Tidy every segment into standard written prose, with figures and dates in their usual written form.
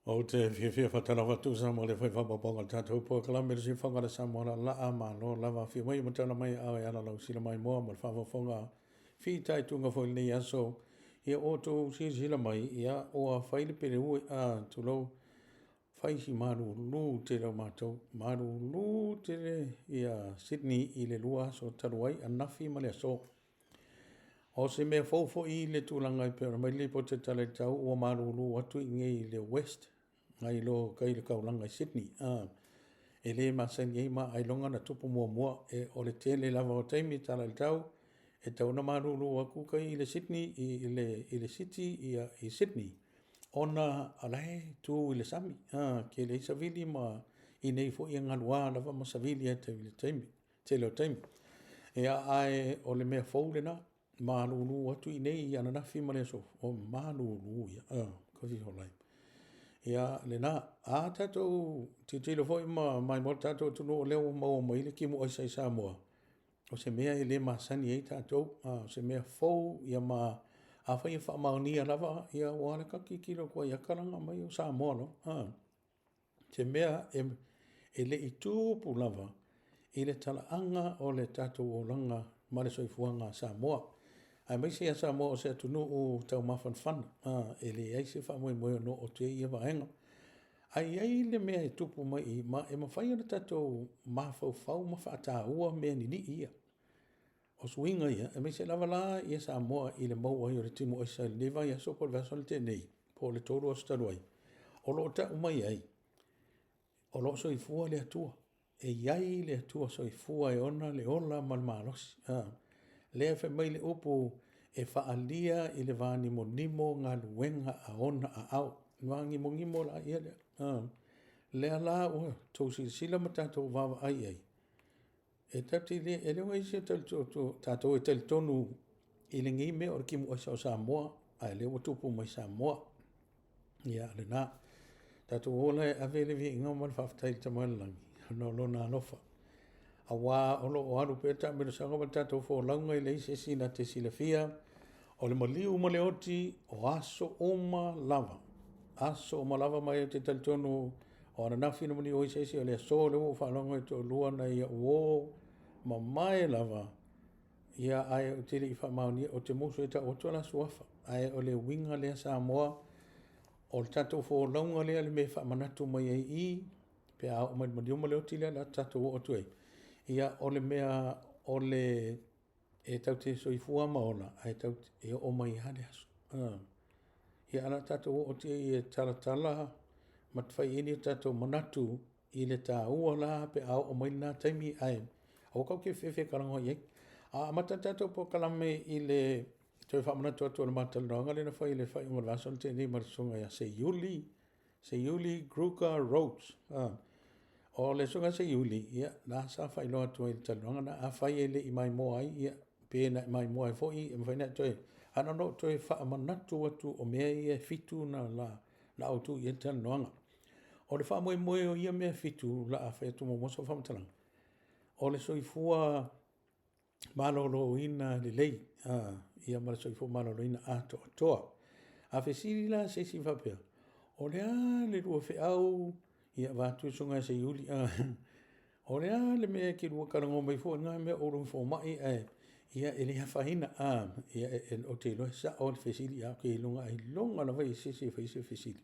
Ou te fiafia faatalofa atu Samoa le fai faaopoopoga o le tatou polokalame le siufofoga o le Samoa Laalaa malo lava afio mai ma tala mai aao e ala lau sila maimoa mo le faafofoga fitaituga foi i lenei aso. Ia ua outou silasila mai, ia ua fai le peleue, a tulou, fai si malulu tele o matou, malulu tele ia Sydney i le 2 aso talu ai, ananafi ma le aso. O se mea fou foi le tulaga e pei ona aumai le lipoti a le Tala i le Tau ua malulu atu i inei i le west nai lo kai le taulaga i Sydney. E le masani ai ma ailoga na tupu muamua. E, o le tele lava o taimi e tala i le tau, e tatau ona malulu atu kai i le Sydney, i le city ia, i Sydney, ona o la e tu i le sami, tele ai savili ma i inei foi e galuā lava ma savili lava i le taimi, tele o taimi. Ia, ae o le mea fou lena, malulu atu i inei i ananafi ma le aso, o malulu ia, coffee Ia, lena. A tatou tilotilo foi ma maimoa le tatou atunuu o lea ua maua mai le timu aisa i Samoa, o se mea e le masani ai tatou, o se mea fou ia ma afai e faamaonia lava, ia ua o le tatou tilotilo atu ai ia talaga mai o Samoa lava. Se mea e le i tupu lava i le talaaga o le tatou olaga ma le soifuaga a Samoa, aemaise ia Samoa o se atunuu taumafanafana, e leai se faamoemoe ono oo atu ai ia vaega. Ae i ai le mea e tupu mai i i, ma e mafai ona tatou mafaufau ma faataua mea ninii ia. O suiga ia, aemaise lava la ia Samoa i le maua ai o le timu aisa i lenei vaiaso po o le vaiaso na tea nei, po o le 3 aso talu ai, o lo o tau mai ai, o lo o soifua le Atua. E i ai le Atua soifua e ona le ola ma le malosi. Lea e fai mai le upu e faaalia i le vanimonimo galuega a ona aao. Vanimonimo la ia lea. Lea la ua outou silasila ma tatou vaavaai i ai, e tatou te le, e le o i ai se tatou e talitonu i lenei mea o le timu aisa o Samoa, ae o lea ua tupu mai Samoa. Ia, lena. Tatou o la e ave le viiga ma le faafetai i le Tama i le Lagi, ona o lona alofa. Aua o lo o alu pea le taamilosaga ma le tatou folauga, e leai se isi na te silafia o le maliu ma le oti o aso uma lava. Aso uma lava, ma ou te talitonu o ananafi na maliu ai se isi, o le aso lea ua ou faalogo e toalua nai au uo mamae lava, ia ae ou te le i faamaonia, ou te musu e tau atu o la suafa. Ae o le uiga lea Samoa, o le tatou folauga lea le mea e faamanatu mai ai i pe a oo mai le maliu ma le oti lea o le a tatou oo atu ai. Ia, o le mea o le e tatou te soifua ma ola, ae tatou e oo mai lava le aso. Ia, ae o le a tatou oo atu i e talatala ma fai ai ni o tatou manatu i le taua la pe a oo mai lena taimi, ae aua tatou te fefe e talanoa i ai. A amata le tatou polokalame i le toe faamanatu atu o le ma talanoaga lea na fai i le faaiuga o le vaiaso na tea nei ma le susuga ia Seiuli, Seiuli Kruger Rhodes. O le susuga ia Seiuli, ia, la sa faailoa atu ai i le talanoaga lena, afai e le i maimoa ai, ia, pe na e maimoa ai foi, e mafai ona e toe, ae na ona ou toe faamanatu atu o mea ia e 7 na autu i ai le talanoaga. O le faamoemoe o ia mea e 7 o le a fai atu muamua sau faamatalaga, o le soifua maloloina lelei, ia ma le soifua maloloina atoatoa. A fesili la se isi faapea, o le a le lua feau, ia vaeatu le susuga ia Seiuli, o le a le mea e te lua talanoa mai fua i lena mea o oulua ma fomai, ae ia e le afaina, ia ou te iloa e sao le fesili, ae ou te iloa ailoga lava e i ai se isi e faia se fesili.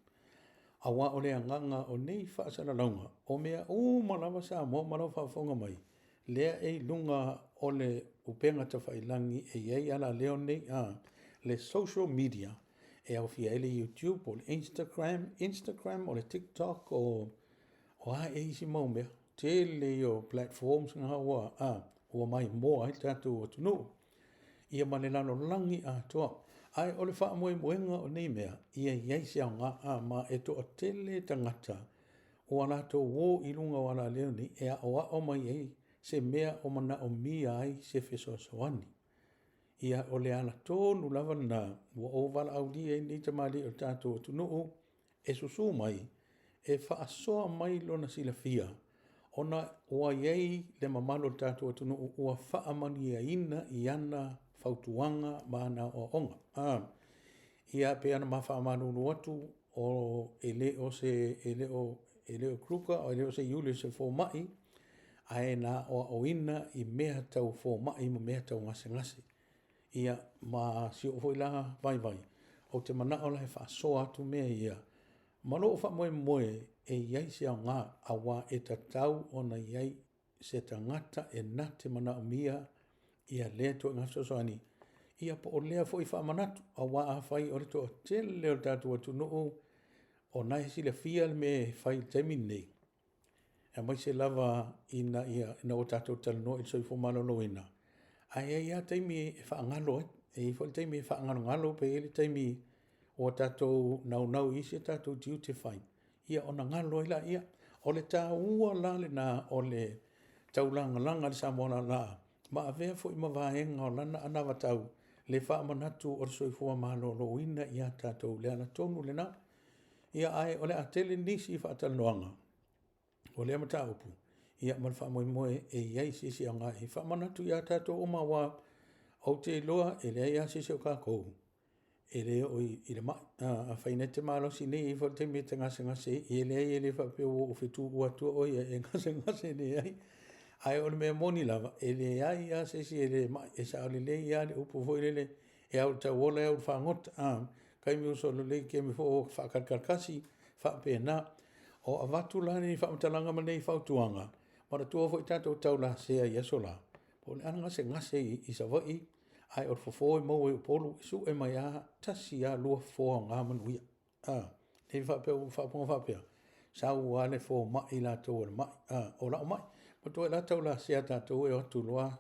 Aua o le agaga o nei faasalalauga, o mea uma lava Samoa ma lau faafofoga mai, lea e i luga o le upega tafailagi e i ai alaleo nei, le social media, e aofia ai le YouTube, o le Instagram, Instagram o le TikTok, o a ea isi mau mea, tele ia o platforms na ua, ua maimoa ai le tatou atunuu, ia ma le lalolagi atoa. Ae o le faamoemoega o nei mea, ia i ai se aoga, ma e toatele tagata ua latou o i luga o alaleo nei e aoao mai ai se mea o manaomia ai se fesoasoani. Ia, o le ala tonu lava lena ua ou valaaulia ai nei tamalii o le tatou atunuu e susu mai, e faasoa mai lona silafia, ona ua i ai le mamalu o le tatou atunuu ua faamanuiaina i ana fautuaga ma ana aoaoga. Ia, pei ona ma faamalulu atu, o e le o se e le o e le o Kruger e le o Seiuli o se fomai, ae na aoaoina i mea tau fomai ma mea tau gasegase. Ia, ma si ou foi la vaivai, ou te manao la e faasoa atu mea ia, ma lou faamoemoe e i ai se aoga, aua e tatau ona i ai se tagata e na te manaomia ia lea ituaiga fesoasoani, ia po o lea foi faamanatu, aua afai o le toatele o le tatou atunuu o na e silafia le mea e fai i le taimi lenei, aemaise lava ina ia ina ua tatou talanoa i le soifua maloloina, ae i ai lava taimi e faagalo ai. E i ai foi le taimi e faagalogalo pe i ai le taimi ua tatou naunau i isi a tatou tiute fai, ia ona galo ai laia. O le taua la lena o le taulagalaga i le Samoa laalaa ma avea foi ma vaega o lana anavatau le faamanatu o le soifua maloloina ia tatou, le ala tonu lena. Ia ae o le a tele nisi faatalanoaga o lea mataupu, ia ma le faamoemoe e i ai se isi aoga e faamanatu ia tatou uma, aua ou te iloa e leai lava se isi o tatou e le oo i le mai. Afai nei e te malosi nei, e i ai foi le taimi e te gasegase ai, e leai e le faapea ua ou fetuua atua oe ia e gasegase leai. Ae o le mea moni lava, e leai lava se isi e le mai, e sao lelei lava le upu foi lele, e au i le tauola e au i le fagota. A, taimi ua solo lelei, taimi foi ua faatalitali faapena. O avatu la nei faamatalaga ma nei fautuaga, manatua foi tatou taulasea i aso la, po o le a le gasegase i Savaii, ae o le fofo e maua i Upolu, e sue mai lava, tasi lava, lua fofo aoga manuia. A, le faapea ua faafofoga faapea, sau lava le fomai latou o le mai, a, o lau mai. Manatua foi la taulasea tatou e o atu loa,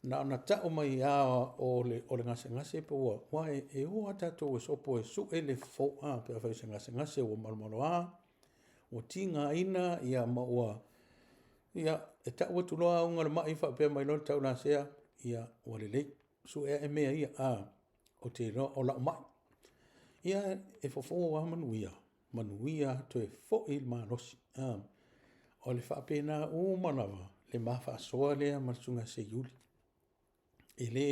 na ona tau mai lava o le gasegase pe ua, aua e o lava tatou e sopo e sue le fofo, a, pe afai o se gasegase ua malomaloa, ua tigaina ia ma ua, ia, e tau atu loa auga o le mai faapea mai loa le taulasea, ia ua lelei, sue ae mea ia, a, ou te iloa o lau mai. Ia e fofo lava manuia, manuia toe foi le malosi. A, o le faapena uma lava le ma faasoa lea ma le Susuga ia Seiuli. E le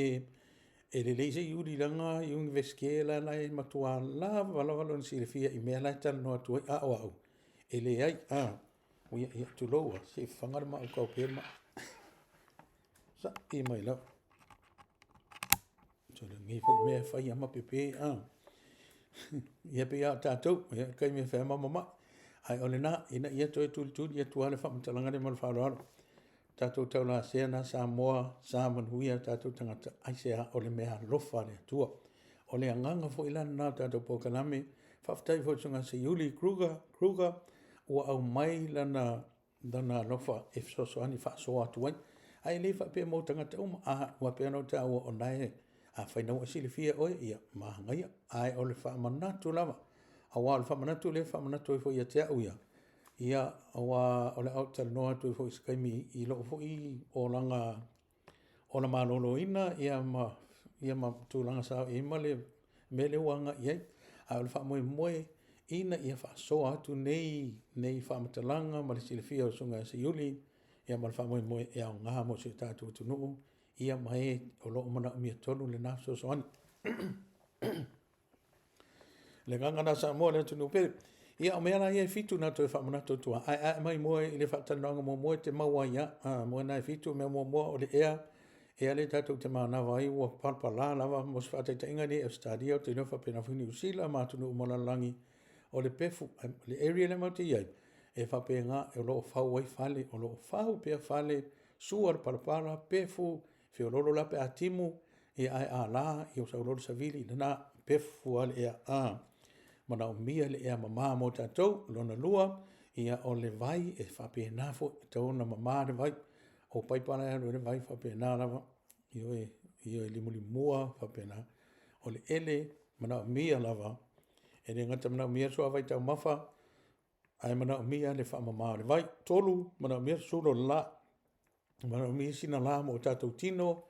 e lelei Seiuli i lana Iunivesite la la e matua lava lava lona silafia i mea la e talanoa atu ai, a o au, e leai. A, ia, ia, tulou lava, se i fafaga le mau taupea le mai. Sa'i mai lava. So, lenei foi mea e fai lava ma pepe, a. Ia pei lava o tatou, ia, taimi e fai lava ma mamai. Ae o lena, ina ia toe tulituli atu lava le faamatalaga lea ma le faaaloalo. Tatou taulasea na Samoa, sa manuia tatou tagata, aisea? O le meaalofa a le Atua. O le agaga foi la lena o le tatou polokalame. Faafetai foi i le Susuga ia Seiuli Kruger, Kruger ua aumai lana lona alofa e fesoasoani faasoa atu ai. Ae le faapea mo tagata uma, a ua pei ona ou taua, o na e, afai na ua e silafia oe, ia, manaia. Ae o le faamanatu lava, aua o le faamanatu lea e faamanatu ai foi ia te au ia, ia, aua o le a ou talanoa atu ai foi i se taimi i lou foi olaga ola maloloina, ia ma, ia ma tulaga sa oo i ai ma le mea lea ua agai i ai. A o le faamoemoe ina ia faasoa atu nei, nei faamatalaga ma le silafia o le Susuga ia Seiuli, ia ma le faamoemoe e aoga mo si o tatou atunuu, ia ma e o lo o manaomia tonu lena fesoasoani. Le agaga lena Samoa le atunuu pele. Ia, o mea la ia e fitu na toe faamanatu atu lava, ae ae mai moe i le faatalanoaga muamua e te maua ai lava. A, moe na e fitu, mea muamua o le ea, ea lea tatou te manava ai ua palapala lava mo se faataitaiga nei Ausetalia, ou te iloa faapena foi Niu Sila ma atunuu uma o le lalolagi, o le pefu, le area lea matou te i ai, e faapena, o lo o fau ai fale, o lo o fau pea fale, sua le palapala, pefu, Feoloolo la pe a timu, ia ae a la, ia ua sau loa le savili, lena, pefu lava le ea, a, manaomia le ea mama mo tatou. Lona lua, ia o le vai e faapena foi, e tatau ona mama le vai. O paipa la e alu ai le vai, e faapena lava, ioe, ioe limulimua, faapena. O le ele, manaomia lava, e le gata manaomia le suavai taumafa, ae manaomia le faamama o le vai. Tolu, manaomia le susulu o le la. Manaomia sina la mo tatou tino,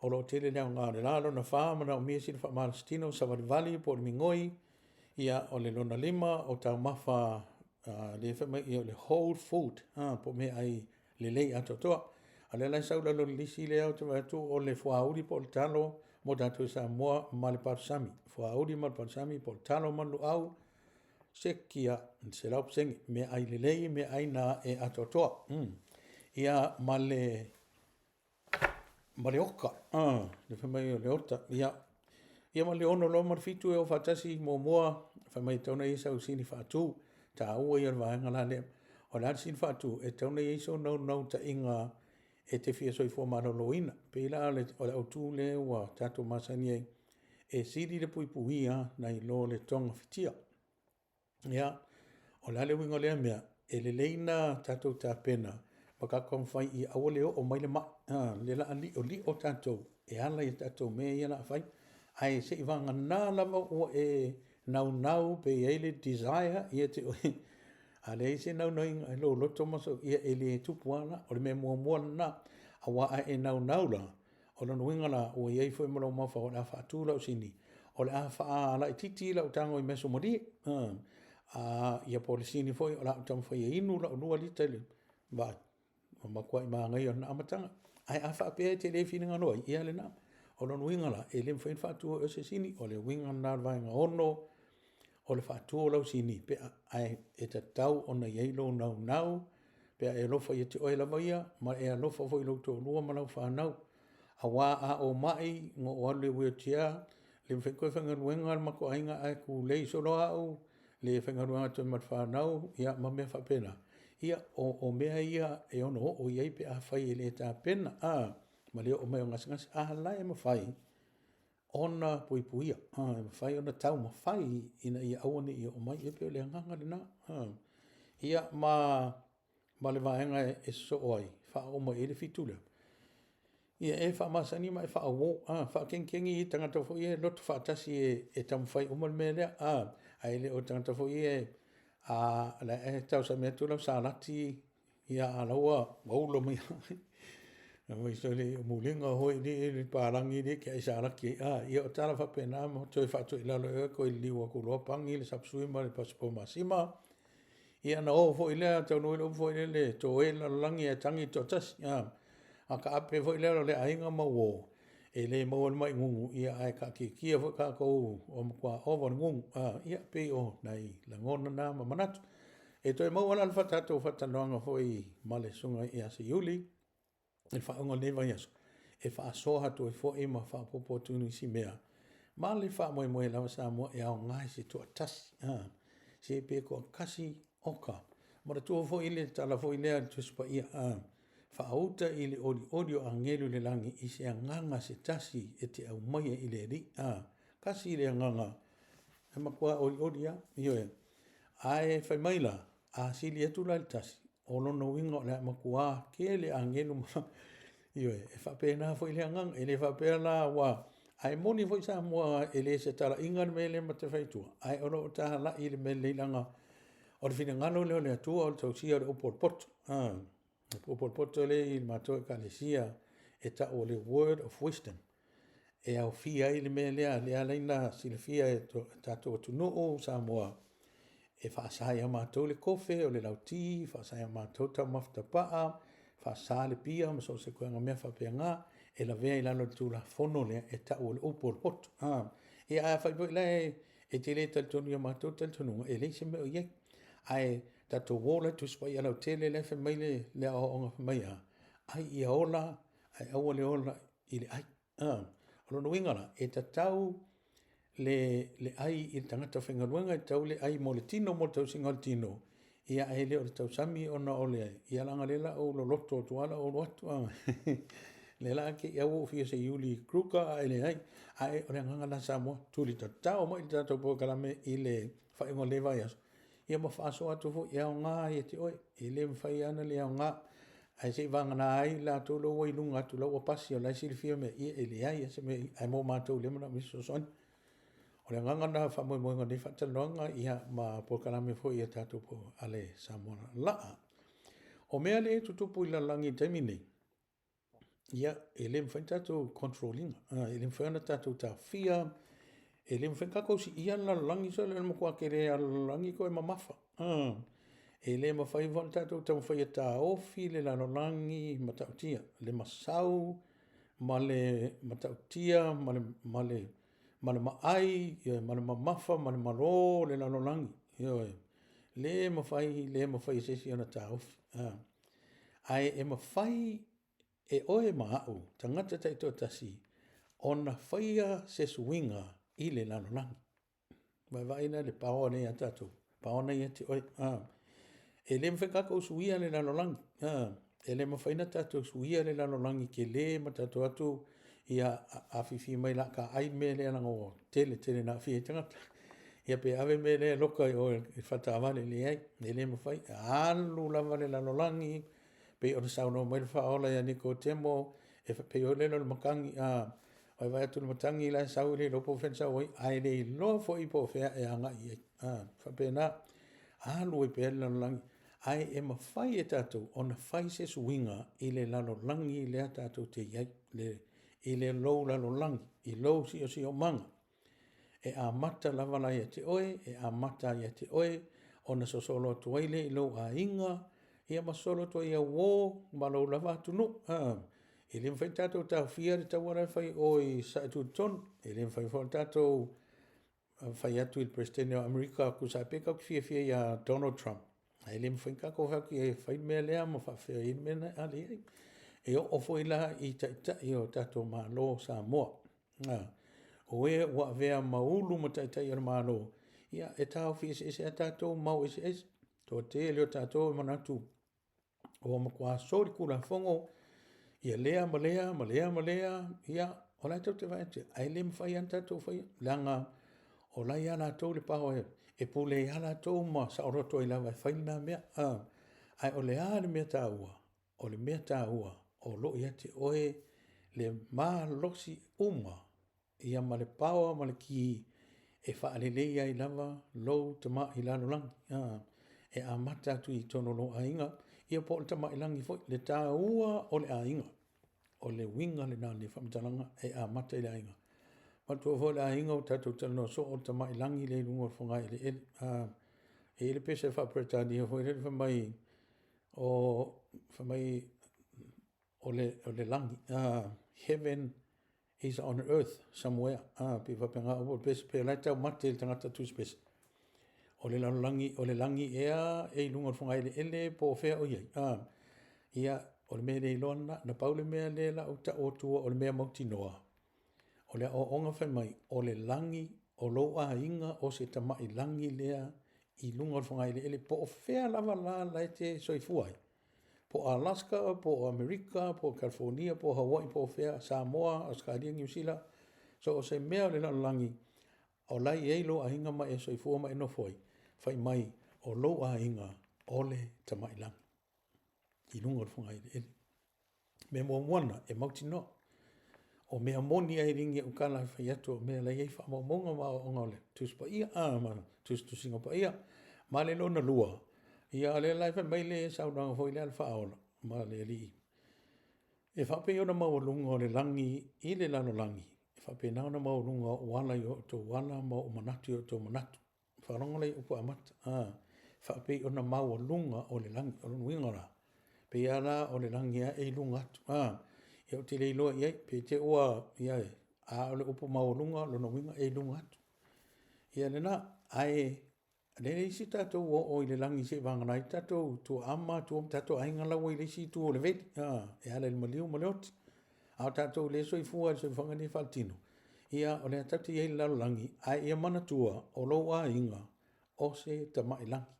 o lo o tele le aoga o le la. Lona fa, manaomia sina faamalositino, savalivali po o le migoi. Ia, o le lona lima, o taumafa uh, lea fai mai, ia, o le whole food, ah, po o meaai lelei atoatoa. A lea la e sau lalo o le lisi lea ou te vaai atu o le fuauli po o le talo mo tatou i Samoa ma le palusami. Fuauli ma le palusami po o le talo ma le luau. Seki ia 100% meaai lelei, meaai na e atoatoa. Ia ma le ma le oka, le fai mai o le ota, ia, ia ma le 6 loa ma le 7 e o faatasi muamua, fai mai e tatau ona i ai sau sini faatu, taua ia o le vaega la lea. O le a le sini faatu? E tatau ona i ai sou naunautaiga e te fia soifua maloloina. E pei la o le autu lea ua tatou masani ai, e sili le puipuia nai lo le togafitia. Ia, o le a le uiga o lea mea? E lelei ona tatou tapena ma tatou taumafai ia aua le oo mai le mai, lea o le a liolio tatou e ala i a tatou mea ia o le a fai. Ae seivagana lava ua e naunau pe i ai le desire ia te oe, a leai se naunauina i lou loto ma sou, ia e le tupu lava la. O le mea muamua lena, aua a e naunau la, o lona uiga la ua i ai foi ma lou mafaufau o le a faatu lau sini, o le a faalaitiiti lau tago i measuamalie. Ia po o le sini foi o le a ou taumafai e inu lau 2 lita i le vaai, ua matuai manaia o lena amataga. Ae a faapea e te le finagalo ai, ia lena. O lona uiga la, e le mafai ona faatu e oe se sini. O le uiga lena o le vaega 6, o le faatu o lau sini, pe a, ae e tatau ona i ai lou naunau pe a e alofa ia te oe lava ia, ma e alofa foi i lou toalua ma lau fanau. Aua a ou mai ona ou alu i le wheelchair, le mafai ona toe faigaluega le matou aiga ae tulei solo au, le faigaluega atu ai ma le fanau, ia ma mea faapena. Ia, o mea ia e ono oo i ai pe afai e le tapena, ma le oo mai o gasegase. A la e mafai ona puipuia, e mafai ona taumafai ina ia aua ne i oo mai. E pei o le agaga lena. Ia ma le vaega e sosoo ai, faaoo mai i ai le 7 lea, ia e faamasani ma e faauo, faakegikegi i tagata foi ia e loto faatasi e taumafai uma le mea lea, ae le o tagata foi ia o la e tausami atu lau salati, a o la ua ula mai lava. Fai mai, sole, o muliga foi alii le papalagi lea e te ai salaki ai, a. Ia o tala faapena ma toe faatoilalo ai oe toe liliu atu loa pani le sapasui ma le pasipau masima. Ia ona o foi lea taunuu ai le upu foi lele, toe le lalolagi ae tagi le toatasi, a. A taape foi lea o le aiga ma uo, e le maua e le mai gugu, ae taatiatia foi tatou ua matua ova le gugu. Ia pei o nai lagona na ma manatu. E toe maua la le tatou faatalanoaga foi ma le Susuga ia Seiuli i le faaiuga o lenei vaiaso e faasoa atu ai foi ma faaopoopo atu nisi mea ma le faamoemoe lava Samoa e aoga i se toatasi, se pe toatasi, oka. Manatua foi le tala foi lea a le Tusi Paia, faauta i le olioli o agelu i le lagi i se agaga se tasi e te aumaia i le Alii. Tasi le agaga e matua olioli lava, ioe. Ae fai mai la, a sili atu la i le tasi, o lona uiga o le a matua tele agelu ma, ioe, e faapena foi le agaga. E le faapea la ua, ae moni foi Samoa e le o se talaiga le mea lea ma te fai atua, ae o lo o talai i le mea lelei leaga o le finagalo lea o le Atua o le tausia o le upu a le poto. O le upu a le poto lea i le matou ekalesia e tau o le word of wisdom, e aofia ai le mea lea e ala ai ona silafia e le tatou atunuu o Samoa, e faasa ia matou le kofe, o le lauti, faasa ia matou taumafa tapaa, faasa le pia ma so o se ituaiga mea faapena, e lavea i lalo o le Tulafono lea e tau o le upu a le poto. Ia ae afai foi la e te le talitonu i o matou talitonuga, e leai se mea o i ai. Ae tatou o la i le Tusi Paia lautele la e fai mai le aoaoga fai mai a, ai ia ola ae aua le ola i le ai. O lona uiga la, e tatau le ai i le tagata faigaluega, e tatau le ai mo le tino mo le tausiga o le tino, ia ae le o le tausami ona o le, ia leaga o lea o le a ou loloto atu lava o lou alu atu. Lea o le a te i lava ua ou fia seiuli i Kruger ae leai. Ae o le agaga lena Samoa, tulitatao mai le tatou polokalame i le faaiuga o lenei vaiaso, ia ma faasoa atu foi e aoga ia te oe, e le mafai lava ona le aoga. Ae seivagana ai latou la ua i luga atu la ua pasi o la e silafia mea, ia e leai lava se mea o i ai. Ae mo matou o lea e manaomia se fesoasoani. O le agaga lena o le faamoemoega o lenei faatalanoaga ia ma polokalame foi a tatou a le Samoa Laa. O mea lea e tutupu i le lalolagi i le taimi lenei, ia, e le mafai ona tatou control ina, e le mafai ona tatou taofia, e le mafai ona tatou siia le lalolagi, sole o le matua tele lava o le lalolagi toe mamafa. E le mafai foi ona tatou taumafai e taofi le lalolagi matautia, le masau ma le matautia ma le maai ma le mamafa ma le malo o le lalolagi. Ioe. Le mafai, le mafai e se isi ona taofi. Ae e mafai e oe ma au, tagata taitoatasi, ona faia se suiga i le lalolagi. Vaavaai la i le power lea ia tatou, power lena ia te oe. E le mafai ona tatou suia le lalolagi, e le mafai ona tatou suia le lalolagi tele ma tatou o atu ia afifi mai o le a ta ai le mea lea leaga ua tele tele ina aafia ai tagata. Ia pe ave le mea lea e loka i o i le faletaavale, leai, e le mafai. E alu lava le lalolagi, pei ona saunoa mai le Faaola ia Nikodemo, e pei foi lele o le matagi, a vaai atu i le matagi la e sau e le iloa po o fea na sau ai, ae le iloa foi po o fea e agai i ai. E faapena, alu ai pea le lalolagi, ae e mafai e tatou ona fai se suiga i le lalolagi lea tatou te i ai, i lou lalolagi, i lou siosiomaga. E amata lava la ia te oe, e amata ia te oe ona sosolo atu ai lea i lou aiga, ia ma sosolo atu ai i au uo ma lou lava atunuu. E le mafai ona tatou taofia le taua la e fai i o i Sasae Tutotonu, e le mafai foi ona tatou fai atu i le Peresetene o Amerika, tusa lava pe tatou te fiafia ia Donald Trump, ae le mafai ona tatou fai atu i ai e fai le mea lea ma faapefea i ai le mea lena. A leai. E oo foi la i taitai o tatou Malo o Samoa, o e ua avea ma ulu ma taitai o le Malo, ia e taofi eseese lava tatou ma o eseese. Toatele o tatou e manatu ua matua solitulafono ia lea ma lea ma lea ma lea, ia o la e tou te vaai atu i ai, ae le mafai lava ona tatou faia, leaga o la e ia latou le power e pule ai lava latou ma saoloto ai lava e fai lena mea. Ae o le a le mea taua? O le mea taua, o lo o ia te oe le malosi uma ia ma le power ma le ki e faalelei ai lava lou tamai lalolagi, e amata atu i totonu o lou aiga, ia po o le tamai lagi foi. Le taua o le aiga, o le uiga lena o lenei faamatalaga, e amata i le aiga. Manatua foi o le aiga ua tatou talanoa soo, o le tamai lagi lea i luga o le fogaeleele. E i ai le pese faa-Peretania foi lele fai mai, o, fai mai o le lagi, heaven is on earth somewhere, pei e faapena upu o le pese, pei o la e taumate le tagata tusi pese. O le lalolagi, o le lagi ea e i luga o le fogaeleele po o fea o i ai, ia, o le mea le iloa lena. Na pau le mea lea o le a ou tau atua o le mea mautinoa, o le aoaoga fai mai, o le lagi, o lou aiga o se tamai lagi lea i luga o le fogaeleele po o fea lava la la e te soifua ai, po o Alaska, po o Amerika, po o California, po o Hawaii, po o fea, Samoa, Ausetalia, Niu Sila, so o se mea o le lalolagi, o la e i ai lou aiga ma e soifua ma e nofo ai, fai mai, o lou aiga, o le tamai lagi i luga o le fogaeleele. Mea muamua lena, e mautinoa. O mea moni lava e le ni au tala e fai atu o mea la e i ai faamaumauga ma aoaoga o le Tusi Paia, ma tusitusiga paia. Ma le lona lua, ia o lea la e fai mai le saunoaga foi lea a le Faaola ma le Alii, e faapei ona maualuga o le lagi i le lalolagi, e faapena ona maualuga o ou ala i o outou ala ma ou manatu i o outou manatu. Faalogo la i upu amata, a, faapei ona maualuga o le lagi. O lona uiga la, pei lava la o le lagi lava e i luga atu, a, ia ou te le iloa i ai, pe te i ua, ia, a o le upu maualuga, o lona uiga e i luga atu. Ia lena, ae le isi tatou ua oo i le lagi seivagana ai tatou tuaa ma matua ma tatou aiga la ua i le isi itu o le veli, e ala i le maliu ma le oti. A o tatou lea e soifua i le soifuaga lenei faaletino, ia o lea tatou te i ai i le lalolagi, ae ia manatua, o lou aiga, o se tamai lagi.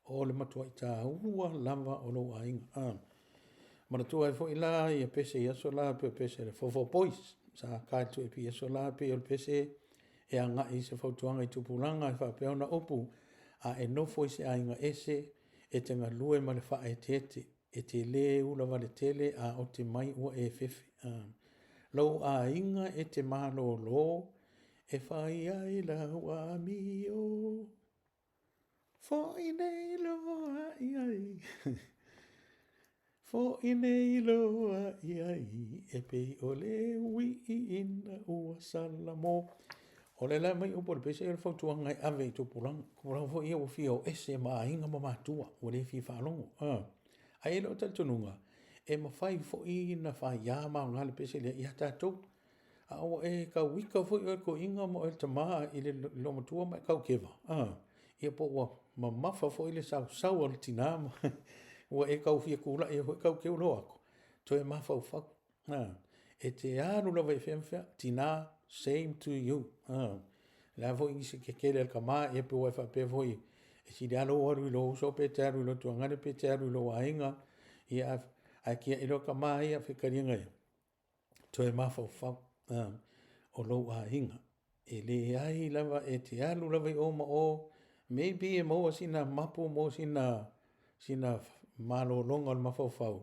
O le matuai taua lava o lou aiga. Manatua ai foi la ia pese i aso la, pei o pese a le Fofo Boys, sa ta i le 2AP i aso la, pei o le pese e agai se fautuaga i tupulaga e faapea ona upu, a e nofo i se aiga ese, e te galue ma le faaeteete, e te le ula vale tele a ote mai ua e fefe. Lou aiga e te malolo, e fai ai lau amio. Foi nei loa i ai, foi nei loa i ai, e pei o le uii ina ua salamo. O lea la e aumai upu o le pese, o le fautuaga e ave i tupulaga. O tupulaga foi ia ua fia o ese ma aiga ma matua, ua le fia faalogo. Ae i ai lou talitonuga, e mafai foi ona faia ma aoga le pese lea ia tatou. A ua e tau ita foi oe le toeaina ma oe le tama i le loomatua ma e tauteva'a. Ia po ua mamafa foi le sausau a le tinā ma ua e tau fia tulai ai foi tau te o atu, toe mafaufau. E te alu lava i fea ma fea, tinā, same to you. O le a foi se tetele a le tama, ia pe ua e faapea foi e sili lava lou alu i lou uso pe e te alu i lou tuagane pe e te alu i lou aiga, ia ae tiai loa tama ia, fetalaiga ia, toe mafaufau, o lou aiga. E leai lava, e te alu lava i o ma o, maybe e maua sina mapu maua sina, sina malologa o le mafaufau,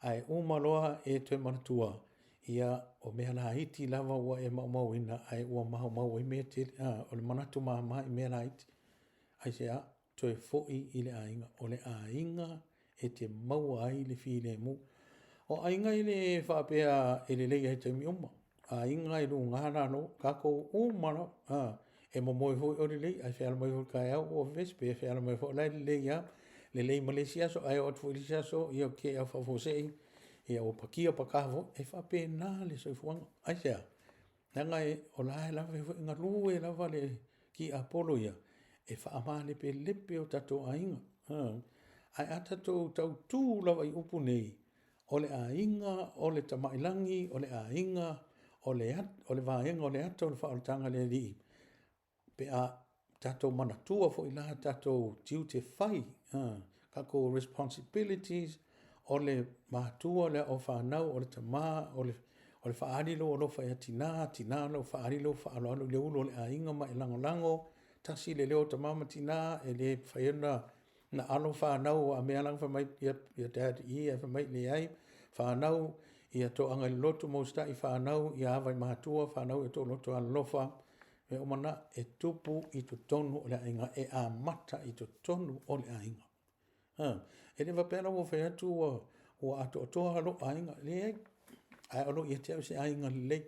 ae uma loa e toe manatua, ia, o mea laiti lava ua e maumauina ae ua maumau ai mea e tele. O le manatu mama i mea laiti. Aisea? Toe foi i le aiga. O le aiga e te maua ai le filemu. O aiga e le faapea e lelei lava i taimi uma. Aiga e luga lalo, tatou uma lava. A, e momoe foi o lelei, ae feala mai foi i le taeao ua vevesi, pe feala mai foi o la e lelei lava, lelei ma le isi aso, ae oo atu foi i le isi aso, ia te i lava ua faafuasei, ia ua patia pata foi. E faapena le soifuaga. Aisea? Leaga o la e lava e galue lava le tiapolo ia e faamalepelepe o tatou aiga. Ae a tatou tautu lava i upu nei, o le aiga o le Tamailagi, o le aiga o le o le vaega o le ata o le faaolataga a le Alii, pe a tatou manatua foi la tatou tiute fai, tatou responsibilities, o le matua, o le ao o fanau, o le tama, o le faaali lou alofa ia tina, tina lou faaali lou faaaloalo i le ulu o le aiga ma e lagolago, tasi le leo o tama ma tina, e le mafai ona na alo fanau a mea la fai mai ia dad i ae fai mai leai, fanau ia toaga i le lotu ma usitai fanau ia ava i matua, fanau ia loto alolofa, mea uma na e tupu i totonu o le aiga, e amata i totonu o le aiga. E le faapea la ua fai atu ua, ua atoatoa lou aiga, leai, ae o lo o ia te au se aiga lelei.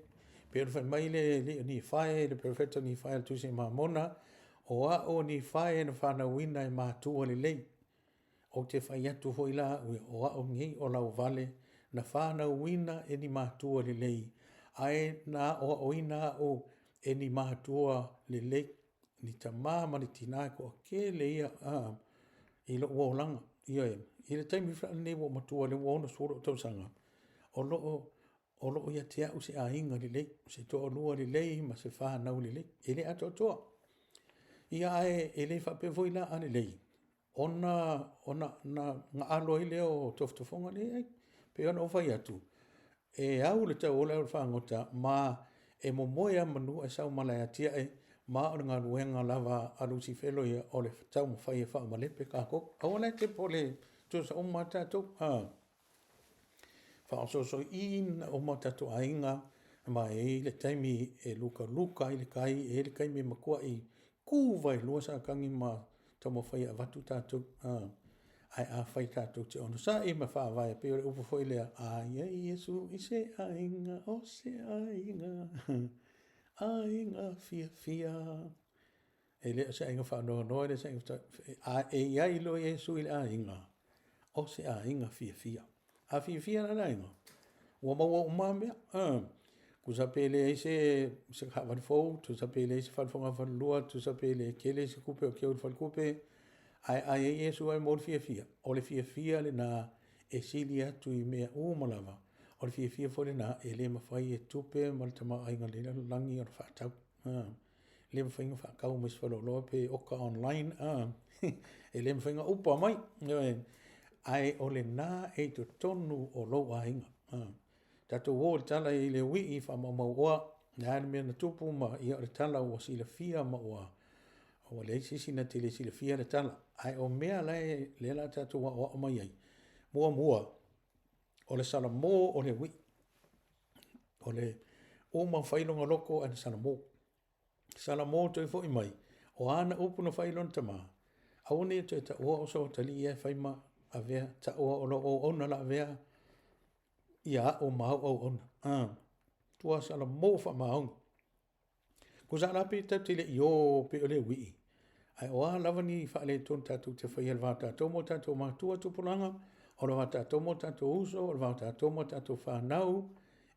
Pei ona fai mai le alii o Nifae, le perofeta o Nifae i le tusi a Mamona, o au o Nifae na fanauina e matua lelei. Ou te fai atu foi la au ia, o au nei o Lauvale na fanauina e ni matua lelei, ae na aoaoina au e ni matua lelei, ni tama ma ni tina e toatele ia a, i lou olaga. Ioe, i le taimi lenei ua ou matua lea ua 60 ou tausaga, o lo o o lo o ia te au se aiga lelei, se toalua lelei ma se fanau lelei. E le atoatoa. Ia ae e le faapea foi la a lelei, ona ona na, na alo ai lea o tofotofoga, leai. Pei ona ou fai atu, e au le tauola au le fagota, ma e momoe lava manu ae sau malae atiae, ma o le galuega lava a Lusifelo ia o le taumafai e faamalepe tatou. Aua la e te popole, tusa uma lava tatou. A, faaosoosoina uma o tatou aiga, ma e i ai le taimi e lukaluka ai le tai, e i ai le taimi e matuai tu vaelua Satani ma taumafai e avatu tatou. Ae afai tatou te onosai ma faavae e pei o le upu foi lea, a i ai Iesu i se aiga, o se aiga, aiga fiafia. E le o se aiga faanoanoa, e le o se aiga, a e i ai loa Iesu i le aiga, o se aiga fiafia. A fiafia la le aiga, ua maua uma lava mea. Tusa pe leai se, se taavale fou, tusa pe leai se fale fogafalelua, tusa pe le tele se tupe o teu i le faletupe, ae a i ai Iesu ae maua le fiafia, o le fiafia lena e sili atu i mea uma lava. O le fiafia foi lena e le mafai e tupe ma le tamaoaiga o lenei lalolagi ona faatau. Le mafai ona faatau mai se faleoloa pe oka online, a, e le mafai ona upa mai, ioe, ae o lena e i totonu o lou aiga. A. Tatou o i le tala i le uii faamaumauoa, le a le mea na tupu ma, ia o le tala ua silafia ma ua, ua leai se isi na te le silafia le tala. Ae o mea la e, lea o le a tatou aoao mai ai, muamua, o le salamo o le uii. O le uma fai lona loto ae na salamo. Salamo toe foi mai, o a ana upu na fai i lona tama, aua ne i e toe taua au o soatalii ia e fai ma avea, taua o lau auauna o le a avea ia au ma au auauna. A, matua salamo faamaoni. Tusa la pe tatou te le i o pei o le uii, ae o a lava ni faaletonu tatou te faia i le va o tatou ma o tatou matua tupulaga, o le va o tatou ma o tatou uso, o le va o tatou ma o tatou fanau,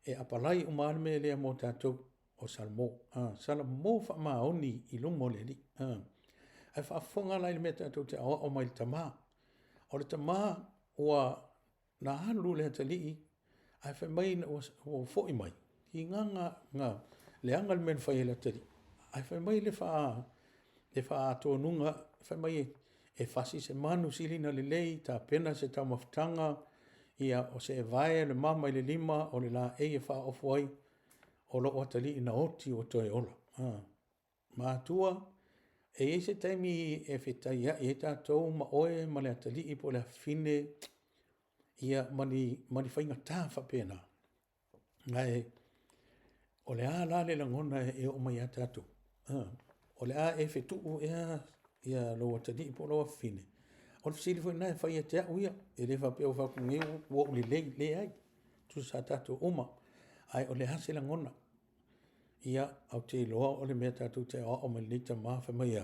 e apalai uma lava le mea lea mo tatou o Salamo. A, Salamo faamaoni i luma o le Alii. A. Ae faafofoga la i le mea tatou te aoao mai le tama. O le tama ua na alu le atalii ae fai mai ina ua, ua foi mai, tigaga na leaga le mea na fai e le atalii, ae fai mai le faa, le faatonuga, fai mai e fasi se manu sili ona lelei, tapena se taumafataga, ia o seevae le mama i le lima, o le laei e faaofo ai, o lou atalii na oti ua toe ola. Matua, e i ai se taimi e fetaiai ai tatou ma oe ma le atalii po o le afafine, ia ma ni, ma ni faigata faapena. Ae o le a la le lagona e oo mai ia tatou? O le a e fetuu ea ia lou atalii po o lou afafine? O le fesili foi lena e fai ia te au ia, e le faapea ua fai atu nei ua ou lelei, leai, tusa tatou uma. Ae o le a se lagona? Ia, ou te iloa o le mea tatou te aoao mai lenei tama fai mai a,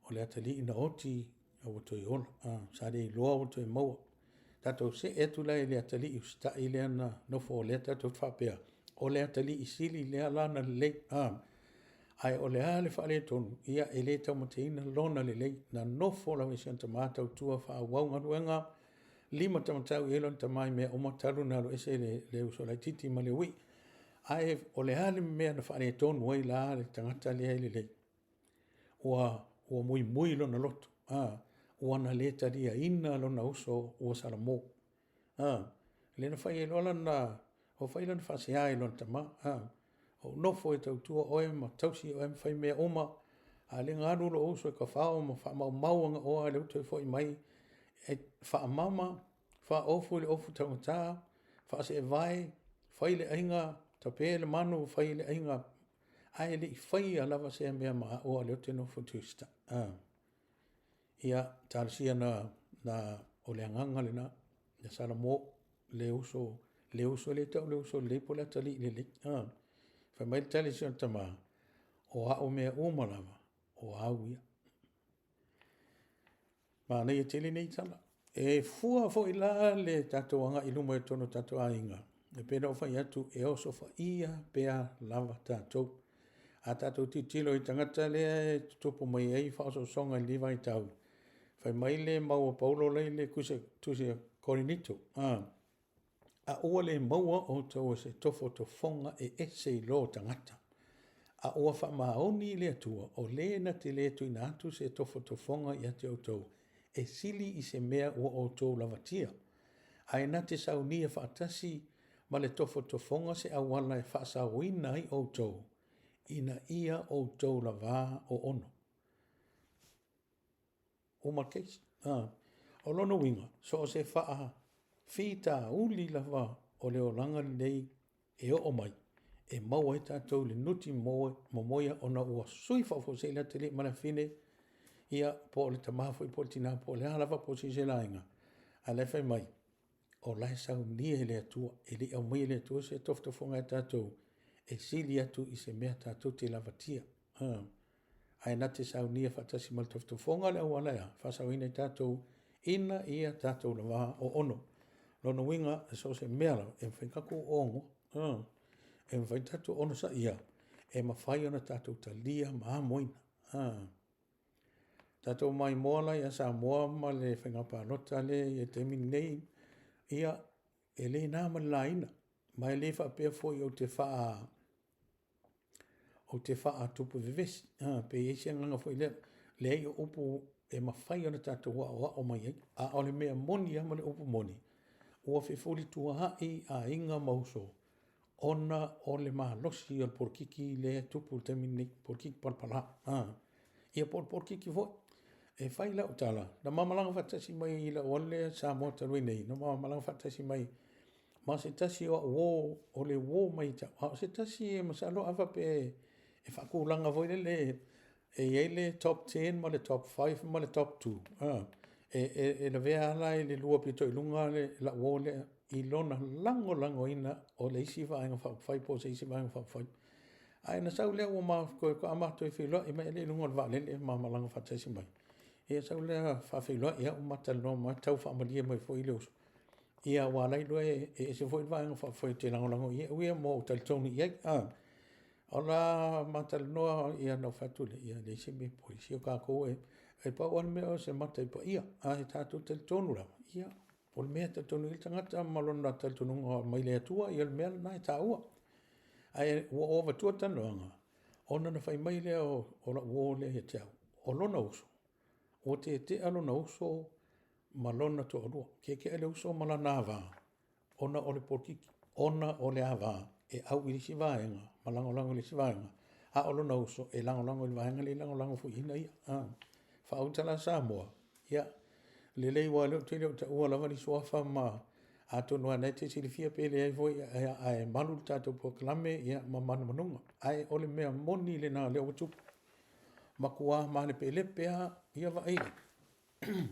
o le atalii na oti a ua toe ola. Sa le iloa ua toe maua. Tatou see atu la i le atalii usitai lea na nofo lea tatou te faapea, o le atalii sili lea la ona lelei. Ae o le a le faaletonu? Ia e le taumateina lona lelei. Na nofo lava i si ona tama tautua faaauau galuega, limatamatau i ai lona tama i mea uma talu ona alu ese le, le uso laitiiti ma le uii. Ae o le a le mea na faaletonu ai la le tagata lea e lelei? Ua, ua muimui lona loto, a, ua na le taliaina lona uso ua salamo. A, lea na fai ai loa lana, ua fai lana faasea i lona tama, a, ua ou nofo e tautua oe ma tausi oe ma fai mea uma, a o lea na alu lou uso e tafao ma faamaumau ana oa a o lea ua toe foi mai, e faamama, faaofu i le ofu taugata, faaseevae, fai le aiga, tape le manu, fai le aiga, ae le i faia lava sea mea ma au a o lea ou te nofo ou te usitai. Ia, talosia na, na, o le agaga lena, ia Salamo, le uso, le uso e le tau o le uso lelei po o le atalii lelei. Fai mai le tali a si ona tama, o au mea uma lava, o āu ia. Manaia tele nei tala. E fua foi la le tatou agai i luma i totonu o tatou aiga, e pei ona ou fai atu, e osofaia pea lava tatou. A tatou tilotilo i tagata lea e tutupu mai ai faaosoosoga i lenei vaitau, fai mai le mau a Paulo la i le Tusi a Korinito, a, a ua le maua outou e se tofotofoga e ese i lo tagata, a ua faamaoni i le Atua, o le na te le tuuina atu se tofotofoga ia te outou, e sili i se mea ua outou lavatia, ae na te saunia faatasi ma le tofotofoga se auala e faasaoina ai outou, ina ia outou lavā oono. Uma le case. Ah. O lona uiga, so o se faafitauli lava o le olaga lenei e oo mai, e maua ai tatou i le nuti momoia ona ua sui faafuasei le atalii ma le afafine, ia, po o le tama foi po o le tina po o le a lava po o se isi aiga, a o la e fai mai, o la e saunia e le Atua, e le i aumaia e le Atua se tofotofoga ia tatou e sili atu i se mea tatou te lavatia. Ae na te saunia faatasi ma le tofotofoga le auala e a? Faasaoina ai tatou ina ia tatou lavā oono. Lona uiga, e so o se mea lava, e mafai ona tatou ono, e mafai ona tatou onosaia, e mafai ona tatou talia ma amoina. Tatou maimoa la ia Samoa ma le faiga palota lea i le taimi lenei, ia, e le na ma le laina, ma e le faapea foi ou te faa ou te faatupu vevesi, pe i ai se agaga foi lea. Leai, o upu e mafai ona tatou aoao mai ai, a o le mea moni lava ma le upu moni, ua fefolituaai aiga ma uso ona o le malosi o le polokiki lea e tupu i le taimi lenei, polokiki palapala. Ia po o le polokiki foi. E fai lau tala, na ma malaga faatasi mai i lau alu lea i Samoa talu ai nei, na ma malaga faatasi mai ma se tasi o au uo, o le uo mai ia te au, a o se tasi e masalo a faapea e faatulaga foi lele e i ai le top 10 ma le top 5 ma le top 2, e lavea lava la i le lua pito i luga lau uo lea i lona lagolagoina o le isi Vaega Faaupufai po o se isi Vaega Faaupufai. Ae na sau lea ua ma, faatoa ma toe feiloai mai lea i luga o le vaalele ma malaga faatasi mai. Ia sau lea faafeiloai au ma talanoa mai, tau faamalie mai foi le uso. Ia aua o la e iloa e ese foi le Vaega Faaupufai ou te lagolago i ai au ia ma ou talitonu i ai. O la ma talanoa, ia ona ou fai atu lea, ia e leai se mea e popole ai, se o tatou e... E pau lava le mea o se mata i paia, ae tatou talitonu lava, ia, o le mea e talitonu i ai le tagata ma lona talitonuga mai le Atua, ia o le mea lena e taua. Ae ua ou avatua le talanoaga, ona na fai mai lea o lau uo lea ia te au, o lona uso, ua tetea lona uso ma lona toalua, tetea le uso ma lana ava, ona o le polokiki, ona o le ava e au i le isi vaega ma lagolago i le isi vaega, a o lona uso e lagolago i le vaega lea e lagolago foi i ai ia. Faauta la Samoa, ia, lelei aua o lea ou te le o taua lava ni suafa ma atonu lava o lena e te silafia pe leai foi, ae malu le tatou polokalame ma manumanuga. Ae o le mea moni lena o lea ua tupu, matua malepelepe lava, ia vaai i ai.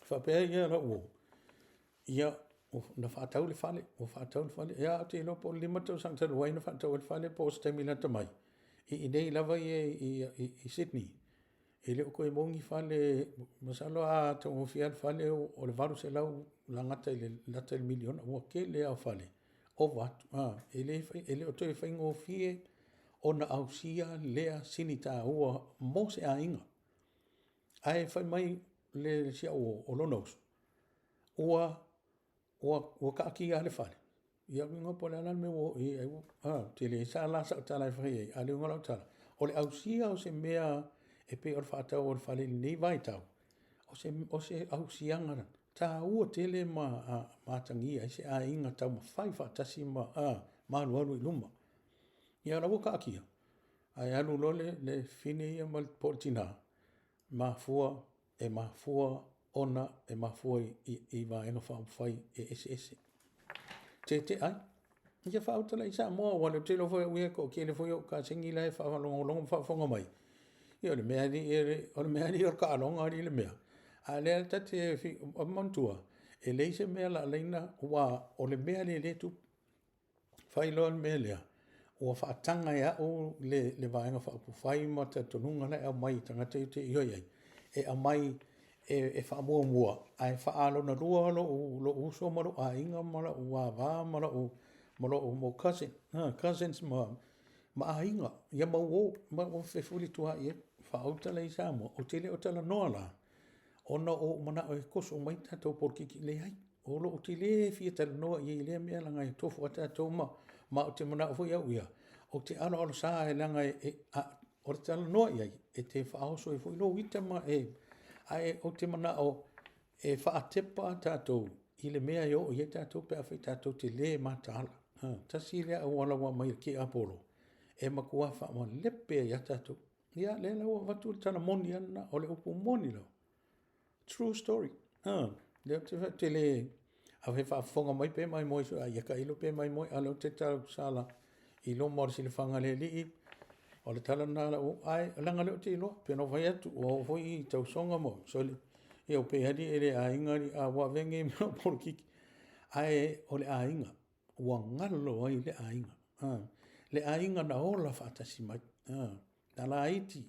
Faapea ai lau uo, ia, na faatau le fale, ua faatau le fale. Ia ou te iloa po o le 5 tausaga talu ai na faatau ai le fale po o se taimi lata mai, i inei lava ia i Sydney, e le o toe maua ni fale, masalo a taugofie lava le fale o le $800 lagata i le miliona, ua tele lava o fale ova atu. E le o toe faigofie ona ausia lea sini taua mo se aiga. Ae fai mai si au uo, o lona uso, ua taatia lava le fale, ia ou iloa po o le a la le mea ua oo i ai, ou te leai la sau tala e fai i ai, a o le uiga o lau tala, o le ausia o se mea e pei o le faatau o le fale i lenei vaitau, o se ausiaga taua tele ma atagia ai se aiga taumafai faatasi ma alualu i luma. Ia o la e ua taatia, ae alu loa le fafine ia po o le tina, mafua, e mafua ona e mafua i Vaega Faaupufai e eseese, tetea ai. Ia faauta la i Samoa, aua ou te iloa foi e au ia e toatele foi ou kasegi la e faalogologo ma faafofoga mai, ia o le mea alii ia o le taaloga alii le mea, a o lea ta te manatua, e leai se mea o le a laina, aua o le mea lea o lea e tupu. Fai loa le mea lea, ua faataga e au le Vaega Faaupufai ma talitonuga la e aumai e tagata ia ou te ioe i ai, e aumai e faamuamua ae faalonalua lou uso ma lou aiga ma lou ava ma lou cousin, cousins ma aiga, ia ma uo, ma ou fefulisituaai ai. Faauta la i Samoa, ou te le o talanoa la ona ua ou manao e toso mai tatou polokiki, leai. O lou, ou te le fia talanoa i ai i lea mea leaga e tofu lava tatou ma ou te manao foi au ia, ou te aloalosa leaga o le talanoa i ai, e te faaoso ai foi lou ita ma e, ae ou te manao e faatepa tatou i le mea e oo i ai tatou pe afai tatou te le mataala. Tasi lea auala ua aumai e le tiapolo e matua faamalepe ai lava tatou. Ia, lea la ua avatu le tala moni lava lena, o le upu moni lava, true story. Lea ou te fai atu, ou te le, afai e faafofoga mai pe maimoe, a ia tailo pe maimoe, a o lea ou te tausala i luma o le silafaga a le Alii, o le tala lena a lau, ae leaga o lea ou te iloa, pei ona ou fai atu, ua oo foi i tausoga ma, sole, ia ua pei alii e le aiga alii, a ua avea lenei mea o polokiki. Ae o le aiga, ua galo ai le aiga, le aiga na ola faatasi mai. Na laiti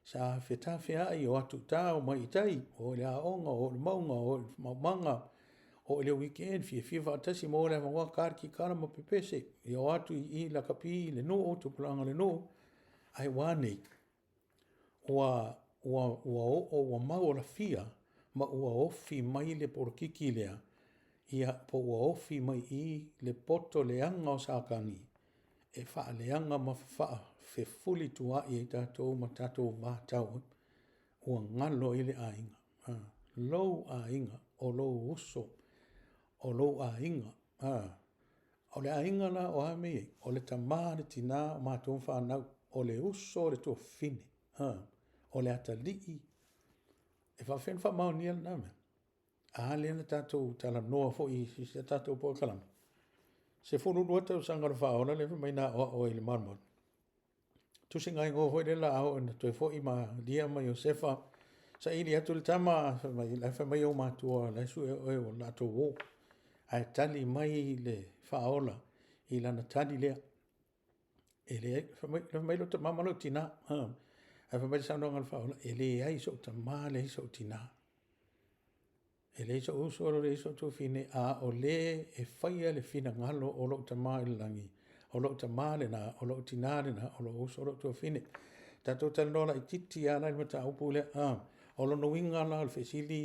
sa fetafeai, o atu i uta omai i tai, o i le aoga, o i le mauga, o i le maumaga, o i le weekend, fiafia faatasi, maua le avanoa ta le kitara ma pepese, ia o atu i lakapi i le nuu, tupulaga o le nuu. Ae ua a nei? Ua oo ua maualafia ma ua ofi mai le polokiki lea, ia po ua ofi mai i i le poto leaga o Satani e faaleaga ma faafefulituaai ai tatou ma tatou vatau ai, ua galo ai le aiga. Lou aiga, o lou uso, o lou aiga. O le aiga la o a mea e i ai? O le tama, le tina, o matua ma fanau, o le uso, o le tuafafine, o le atalii. E faapefea ona faamaonia lena mea? A lea na tatou talanoa foi i si a tatou polokalame, 12 tausaga o le Faaola lea fai mai na aoao ai i le malumalu. Tusigaigoa foi lea o le a oo ina toe foi Maria ma Iosefa, saili atu le tama, la e fai mai ou matua o la e sue oe o le a outou o. Ae tali mai le Faaola i lana tali lea, e leai, fai mai lou tama ma lou tina, ae fai mai le saunoaga a le Faaola, e leai sou tama leai sou tina. E leai sou uso leai sou tuafafine, a o le e faia le finagalo o lou Tama i le lagi, o lou tama lena, o lou tina lena, o lou uso, lou tuafafine. Tatou talanoa laitiiti lava la i le mataupu lea. A, o lona uiga la o le fesili,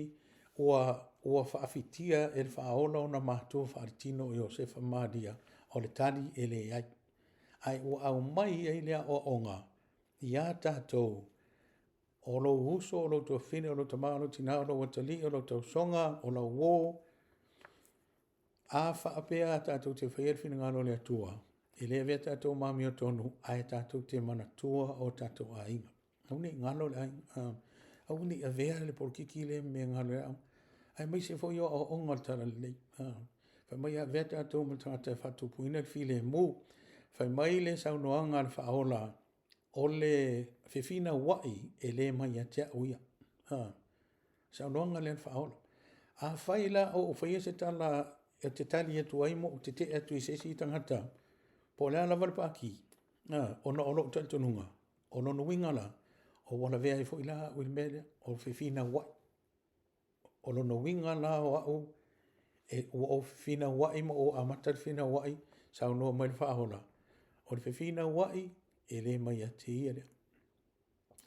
ua, ua faafitia e le Faaola ona matua faaletino o Iosefa ma Maria? O le tali, e leai. Ae ua aumai ai le aoaoga ia tatou, o lou uso, o lou tuafafine, o lou tama, o lou tina, o lou atalii, o lou tausoga, o lau uo, a faapea tatou te faia le finagalo o le Atua, e le avea tatou ma amiotonu, ae tatou te manatua o tatou aiga. Aua ne i galo le aiga, aua ne i avea le polokiki lea ma mea e galo ai aoga, aemaise foi o aoaoga o le Talalelei. Fai mai e avea tatou ma tagata e faatupuina le filemu. Fai mai le saunoaga a le Faaola, o le fefinauai e le mai ia te au ia. Saunoaga lea a le Faaola. Afai la o ou faia se tala ou te tali atu ai ma ou tetee atu i se isi tagata, po o le a lava le pati, ona o lou talitonuga, o lona uiga la, ua lavea ai foi la au i le mea lea, o le fefinauai. O lona uiga la o au, e, ua ou fefinauai ma ou amata le fefinauai, saunoa mai le Faaola, o le fefinauai e le mai ia te ia lea.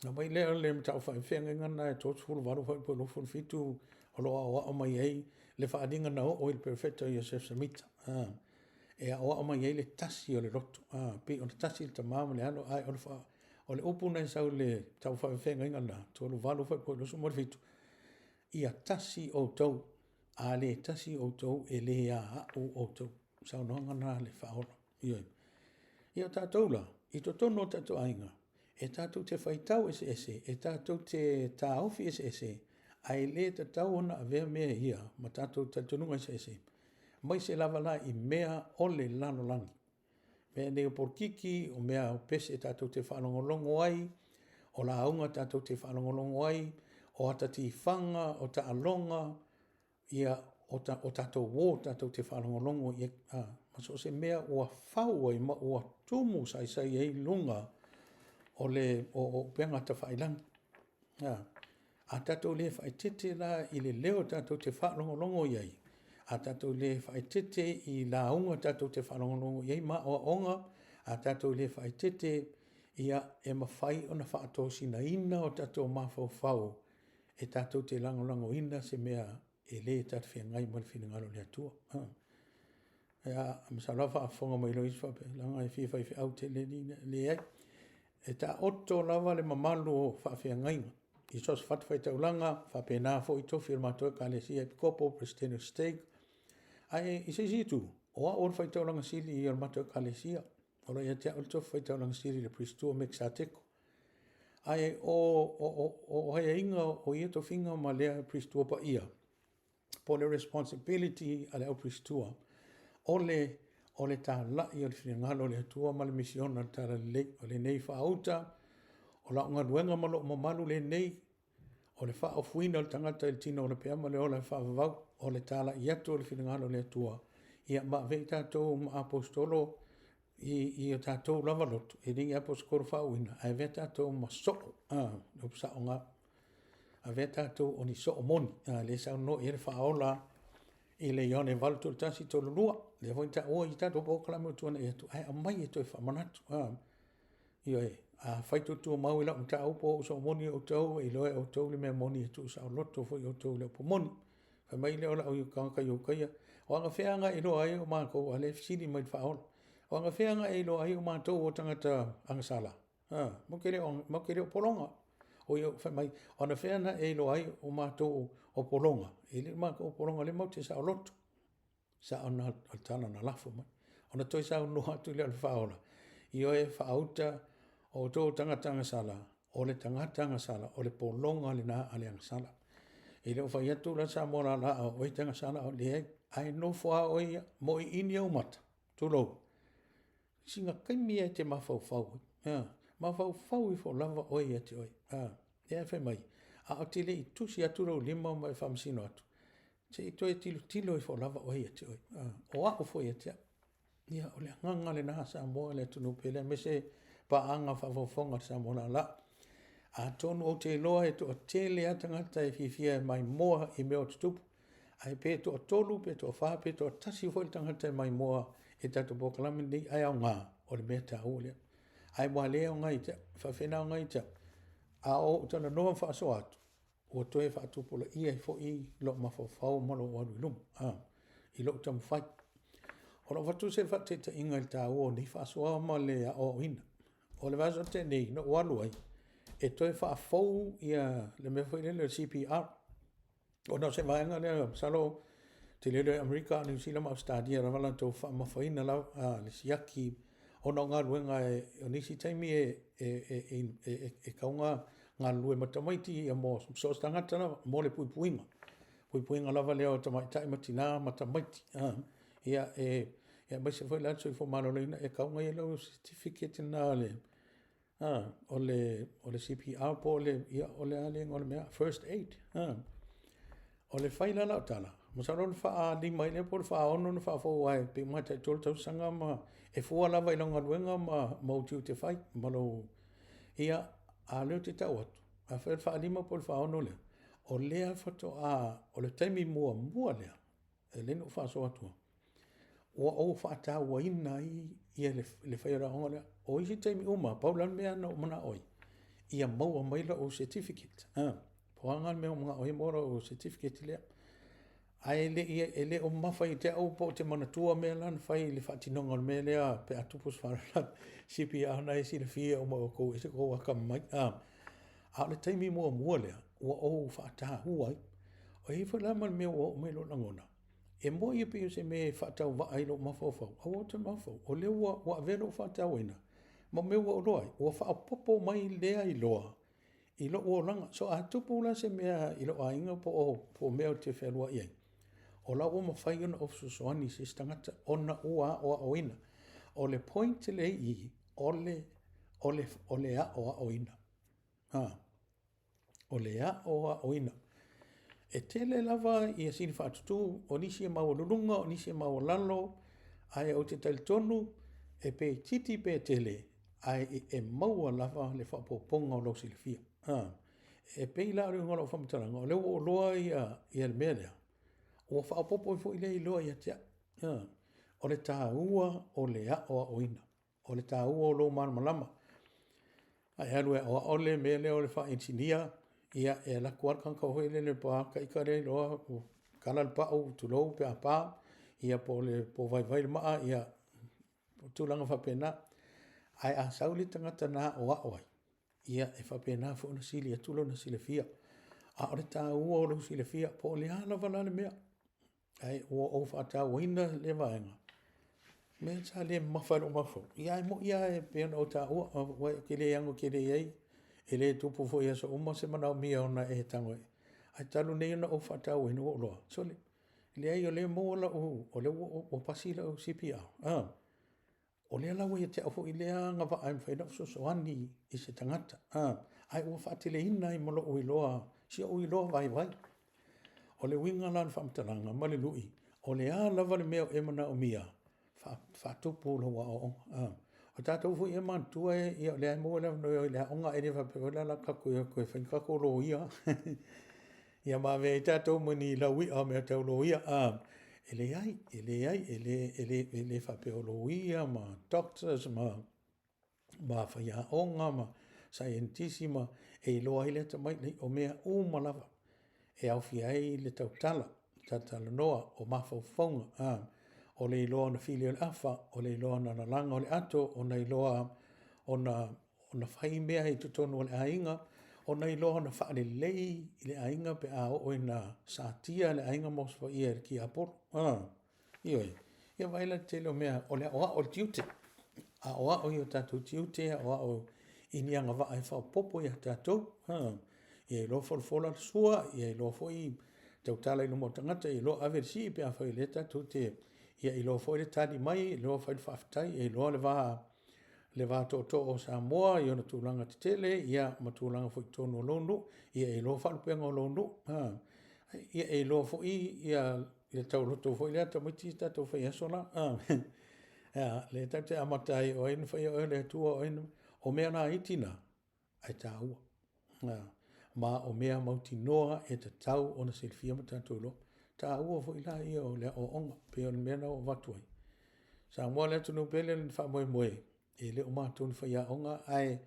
Ona aumai lea o le mataupu faafeagaiga lena e 38 fuaiupu 27 o lo o aoao mai ai le faaaliga na oo i le Perofeta o Iosefo Semita. E aoao mai ai le tasi o le loto. Pei ona tasi le Tama ma le Alo, ae o le, o le upu na e sau i le tau faafeagaiga lena, 38 fuaiupu 27, ia tasi outou, a le tasi outou, e le a au outou. Saunoaga lena a le Faaola. Ioe. Ia o tatou la, i totonu o tatou aiga, e tatou te faitau eseese, e tatou te taofi eseese, ae le tatau ona avea mea ia ma tatou talitonuga eseese, aemaise lava la i mea o le lalolagi. Mea nei o polokiki, o mea o pese tatou te faalogologo ai, o lauga tatou te faalogologo ai, o ata tifaga, o taaloga, ia, o, ta, o tatou uo tatou te faalogologo i ai, a, ma so o se mea ua fau ai ma ua tumu saisai ai luga o le o, o upega tafailagi. A, a tatou le faaeteete la i le leo tatou te faalogologo i ai, a tatou le faaeteete i lauga tatou te faalogologo i ai ma aoaoga, a tatou le faaeteete, ia, e mafai ona faatosinaina o tatou mafaufau e tatou te lagolagoina se mea e le talafeagai ma le finagalo o le Atua. Ia, masalo lava faafofoga mai loa isi faapea, leaga e fia faifeau tele le alii. Leai, e taoto lava le mamalu o faafeagaiga i so o se fatafaitaulaga, faapena foi tofi o le matou Ekalesia Epikopo, Peresetene o le Stake. Ae i se isi itu, o au o le faitaulaga sili ia o le matou Ekalesia. O lo o ia te au le tofi faitaulaga sili i le Prestua Mekisateko. Ae o, o, o, o aiaiga o ia tofiga ma lea Prestua paia, po o le responsibility a le au Prestua, o le, o le talai o le finagalo o le Atua ma le misiona o le Talalelei. O lenei faauta, o lau galuega ma lou mamalu lenei, o le faaofuina o le tagata i le tino o le pea ma le ola e faavavau, o le talai atu o le finagalo o le Atua, ia ma avea i tatou ma aposetolo i, i o tatou lava loto, e le i aposetolo faauuina, ae avea tatou ma soo, a, le upu sao lena, avea tatou o ni soo moni, a, lea e saunoa i ai le Faaola i le Ioane 8, 31, 32, lea foi na taua i tatou polokalame ua tuanai atu, ae aumai e toe faamanatu, a. Ioe, afai tou te tumau i lau mataupu o ou soo moni outou, e iloa e outou le mea moni, e tuusaoloto foi outou i le upu moni. Fai mai lea o lau tagata Iukaia, o anafea na e iloa ai o matou, a o lea e fesili mai i le Faaola, o anafea na e iloa ai o matou o tagata agasala? A, matou te le o, matou te le o pologa. Oi, fai mai, o anafea na e iloa ai o matou o pologa? E le o matou o pologa, o lea matou te saoloto. Sao na o le tala na lafo mai. Ona toe saunoa atu lea o le Faaola, ioe, faauta, o outou o tagata agasala, o le tagata agasala, o le pologa lena a le agasala. E le o fai atu la Samoa lala o oe te agasala, leai, ae nofo lava oe ia, moiini ou mata, tulou, sina taimi lava e te mafaufau ai, a, mafaufau ifo lava oe ia te oe, a, lea e fai mai, a o te le i tusi atu lou lima ma e faamasino atu, se i toe tilotilo ifo lava oe ia te oe, o au foi ia te au. Ia, o le agaga lena Samoa le atunuu pele, aemaise paaga faafofoga a le Samoa laalaa. Atonu ou te iloa e toatele lava tagata e fiafia e maimoa i mea o tutupu, ae pe toatolu, pe toafa, pe toatasi foi le tagata e maimoa i le tatou polokalame lenei, ae aoga, o le mea taua lea. Ae ua le aoga ia te au, e faapefea ona aoga ia te au? A ou talanoa ma faasoa atu, ua toe faatupulaia ai foi lou mafaufau ma lou alu i luma, i lou taumafai. O lo o avatu se faataitaiga i le taua o nei faasoa ma le aoaoina. O le vaiaso na tea nei na ou alu ai e toe faafou le mea foi lele o le CPR, ona o se vaega lea masalo ou te le iloa i Amerika a o Niu Sila ma Ausetalia lava latou faamamafaina lava le siaki ona o galuega o nisi taimi e tatau ona galulue ma tamaiti mo so o se tagata lava mo le puipuiga, puipuiga lava lea o tamaitai ma tina ma tamaiti. Ia aemaise foi la le soifua maloloina, e tatau ona i ai lau certificate lena o le CPR po o le, ia o le a le igoa o le mea, first aid. O le fai la o lau tala, masalo o le faalima ai lea po o le faaono ona faafou aua e pei uma lava e tai 3 tausaga ma e fua lava i lau galuega ma ou tiute fai ma lou… Ia, a o lea ou te tau atu, afai o le faalima po o le faalono lea, o lea faatoa, o le taimi muamua lea e ala ai ona ou faasoa atua, ua ou faatauaina ai le faia o le aoaoga lea. O isi taimi uma lava, pau lava le mea na ou manao ai, ia maua mai lau certificate, pau lava lena o le mea na ou manao ai ia maua lau certificate lea. Ae le o mamafa ia te au pe ou te manatua mea la na fai i le faatinoga o le mea lea pe a tupu se faalavelave, CPR lena e silafia uma e outou e ese le tou atamamai. A o le taimi muamua lea ua ou faataua ai. E i ai foi la ma le mea ua oo mai i lou lagona, e moni e pei o se mea e faatauvaa i lou mafaufau, aua ou te mafaufau, o lea ua ave lou faatauaina ma mea ua ou iloa ai, ua faaopoopo mai lea iloa i lou olaga. So a tupu la se mea i lou aiga po o mea ou te fealuai ai, o la ua mafai ona ou fesoasoani i se isi tagata ona ua aoaoina. O le point lea e i i, o le aoaoina. O le aoaoina. E tele lava ia sini faatutu, o nisi e maualuluga o nisi e maualalo, ae ou te talitonu e pe itiiti pe tele, ae e maua lava le faaopoopoga o lou silafia. E pei la o le uiga o lau faamatalaga, o lea ua ou iloa le mea lea, ua faaopoopo ai foi lea iloa ia te au. O le taua o le aoaoina, o le taua o lou malamalama. A e alu e aoao le mea lea o le faainisinia, ia e alu atu lava le tagata foi lele pa ita lea iloa ua tala le pau tulou pe a pa, ia po o vaivai le maa, ia tulaga faapena. Ae a sau le tagata na aoao ai, ia e faapena foi ona sili atu lona silafia. A o le taua o lou silafia, po o le a lava la le mea, ae ua ou faatauaina lea vaega, mea sa le mamafa i lou mafaufau, ia ae moni lava e pei ona ou taua, aua ou te le ano tele i ai, e le tupu foi i aso uma se manaomia ona e tago e… Ae talu nei ona ou faatauaina ua ou iloa, sole, leai o lea e maua lau, o lea ua pasi lau CPR, o lea la ua ia te au foi lea agavaa e mafai ona ou fesoasoani i se tagata, ae ua faateleina ai ma lou iloa, si ou iloa vaivai. O le uiga la o le faamatalaga ma le lui, o le a lava le mea o e manaomia, faatupu lou aoaoga. O tatou foi e matutua o lea lava e maua le avanoa e o ai i le aoga, e le faapea foi la o le a tatou o atu e fai ni tatou loia ia ma avea ai tatou ma ni lauia o mea tau loia. E leai, e leai, e le faapea o loia ma doctors ma faiaoga ma saienitisi ma e iloa ai le atamai, leai, o mea uma lava e aofia ai le tautala, talatalanoa, o mafaufauga, o le iloa ona fili o le afa, o le iloa ona lalaga o le ato, ona iloa ona fai mea i totonu o le aiga, ona iloa ona faalelei le aiga pe a oo ina satia le aiga ma osofaia e le tiapolo. Ioe. Ia vaai la i le tele o mea, o le aoao o le tiute, aoao i o tatou tiute, aoao i ni agavaa e faaopoopo ia tatou, ia iloa folafola le sua, ia iloa foi tautala i luma o tagata, ia iloa ave le sii pe afai o lea tatou te… ia iloa foi le tali mai, iloa fai le faafetai, ia iloa le va tootoo o Samoa i ona tulaga tetele ma tulaga foi i totonu o lou nuu, ia e iloa faalupega o lou nuu, ia e iloa foi le taoloto foi lea tamaiti ia tatou fai aso la, lea tatou te amata ai, o ai na faia oe e le Atua, o ai na… O mea laiti na, ae taua, ma o mea mautinoa e tatau ona silafia ma tatou iloa. O le taua foi la ia o le aoaoga, pei o le mea lena ua avatu ai. Samoa le atunuu pele i le faamoemoe. E le o matou ni faiaoga, ae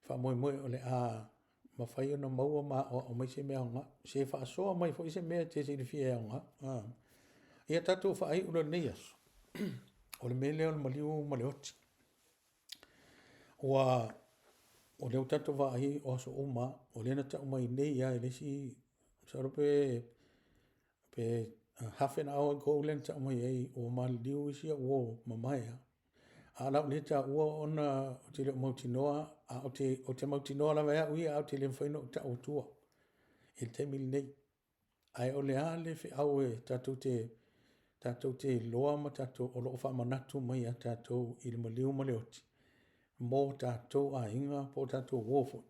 faamoemoe o le a mafai ona maua ma aoao mai se mea aoga. Se faasoa mai foi se mea e te silafia e aoga. Ia tatou faaiu loa i lenei aso, o le mea lea o le maliu ma le oti. Ua o lea ua tatou vaai o aso uma, o lea na tau mai nei lava e le isi, masalo pe half an hour ago lea na tau mai ai ua maliliu isi au uo mamae lava. A o le a ou le taua ona ou te le o mautinoa, a ou te mautinoa lava e au ia, ae ou te le mafai ona ou tau atua i le taimi lenei. Ae o le a le feau e tatou te tatou te iloa ma tatou o lo o faamanatu mai ia tatou i le maliu ma le oti mo tatou aiga po o tatou uo foi.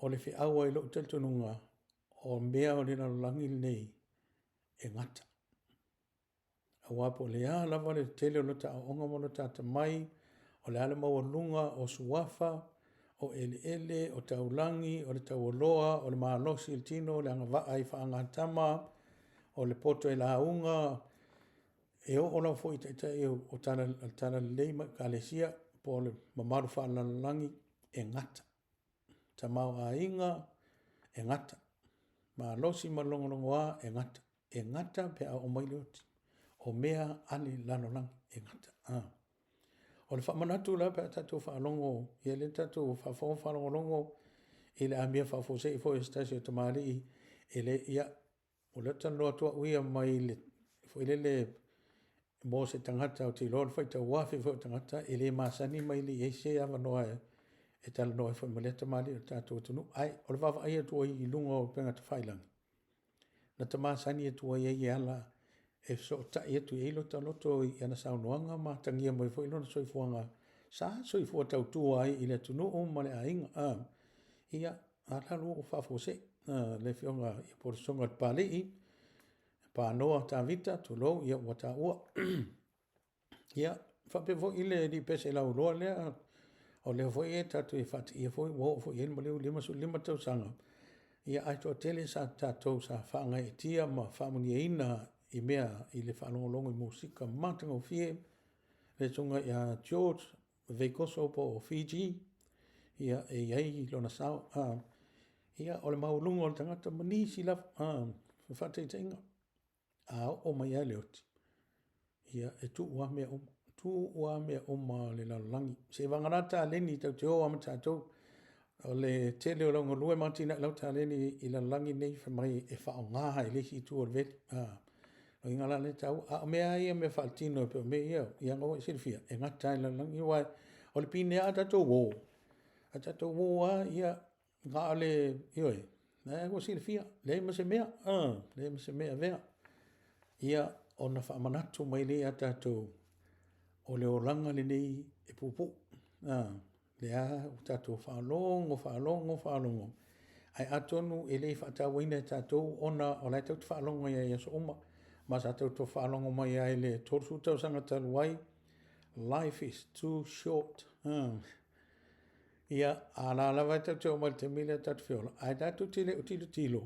O le feau i lou talitonuga, o mea o le lalolagi lenei e gata. Aua po o le a lava le tele o lota aoaoga ma lota atamai, o le a le maualuga o suafa, o eleele, o taulagi, o le taualoa, o le malosi o le tino, o le agavaa i faagatama, o le poto e lauga, e oo lava foi i taitai o Talalelei ma Ekalesia po o le mamalu faalelalolagi, e gata. Tamaoaiga, e gata. Malosi ma le logologoa, e gata. E gata pe a oo mai le oti. O mea a le lalolagi, e gata. O le faamanatu la pe a tatou faalogo, ia lea tatou faafofoga faalogologo i le amia faafuasei foi a se tasi o tamalii, e le, ia, o lea ou te talanoa atu au ia mai le, foi lele, mo se tagata ou te iloa o le faitau afe foi o tagata e le masani ma e le i i ai se avanoa e talanoa ai foi ma lea tamalii o le tatou atunuu. Ae o le vaavaai atu ai i luga o upega tafailagi, na ta masani atu ai e ala e fesootai atu i ai lota loto i ana saunoaga ma atagia mai foi lona soifuaga sa soifua tautua ai i le atunuu ma le aiga. Ia, a la ua faafuasei le afioga po o le Susuga i le Papalii, Panoa Tavita, tulou, ia ua taua. Ia, faapea foi le alii pese lauoloa lea, o lea foi e tatou te faateia foi ua oo foi i ai le maliu i le 55 tausaga, ia ae toatele sa tatou sa faagaeetia ma faamanuiaina i mea i le faalogologo i musika matagofie, le susuga ia George Veikoso po o Fiji, ia e i ai lona sao. Ia, o le maualuga o le tagata ma nisi lava faataitaiga, a oo mai lava le oti, ia e tuu lava mea uma, tuu lava mea uma a le lalolagi. Seiavagana taleni tatou te o lava ma tatou. O le tele o lau galue ma atinae lau taleni i le lalolagi nei fai mai e faaaoga i le isi itu o le veli. O uiga la lea e taua. A o mea lava ia mea faaletino e pei o mea ia, ia lena ua e silafia, e gata lava i le lalolagi. Aua o le pinea a tatou o, a tatou o lava, ia, na o le, ioe, lena ua silafia, leai ma se mea, leai ma se mea e avea. Ia, ona faamanatu mai lea ia tatou, o le olaga lenei e puupuu. Lea ua tatou faalogo, faalogo, faalogo, ae atonu e le faatauaina e tatou ona o la e tatou te faalogo mai lava i aso uma. Ma sa tatou faalogo mai lava i le 30 tausaga talu ai, life is too short. Ia, a o la lava e tatou te oo mai i le taimi lea tatou te feola, ae tatou te le o tilotilo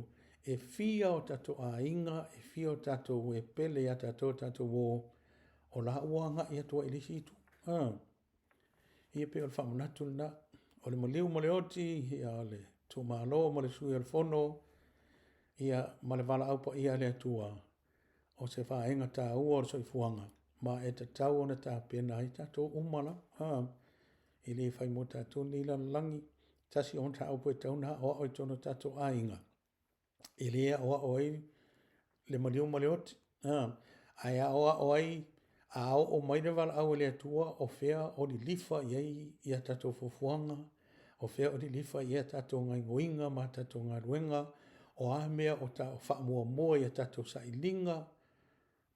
e fia o tatou aiga, e fia o tatou e pele ia tatou, tatou uo, o la ua agai atu ai i le isi itu. Ia pei o le faamanatu lena, o le maliu ma le oti, ia o le tuumalo ma le sui o le fono, ia ma le valaau paia a le Atua, o se vaega taua o le soifuaga, ma e tatau ona tapena ai tatou uma lava. E le fai mo tatou lenei lalolagi. Tasi o mataupu e tatau ona aoao i totonu o tatou aiga, e le aoao ai le maliu ma le oti, ae aoao ai a oo mai le valaau a le Atua, o fea o lilifa i ai ia tatou fuafuaga, o fea o lilifa i ai a tatou gaoioiga ma a tatou galuega, o a mea o faamuamua i a tatou sailiga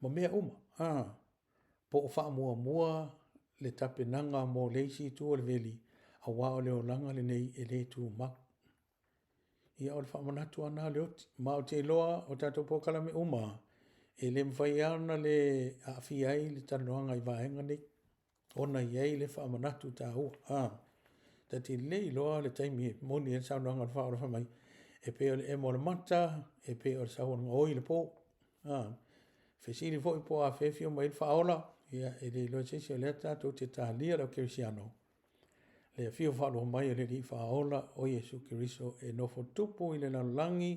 ma mea uma, po o faamuamua le tapenaga mo le isi itu o le veli, aua o le olaga lenei e le tumau. Ia o le faamanatu lava lena o le oti. Ma ou te iloa o tatou polokalame uma lava, e le mafai lava ona le aafia ai le talanoaga i vaega nei, ona e i ai le faamanatu taua. Ta te le iloa le taimi e moni ai le saunoaga a le Faaola fai mai, e pei o le emo o le mata, e pei o le sau o le gaoi i le po. Fesili foi po o afea e afio mai ai le Faaola, Ia, e le iloa e se isi, o lea tatou te talia le au kerisiano, le afio faalua mai o le Alii Faaola o Iesu Keriso e nofo tupu i le lalolagi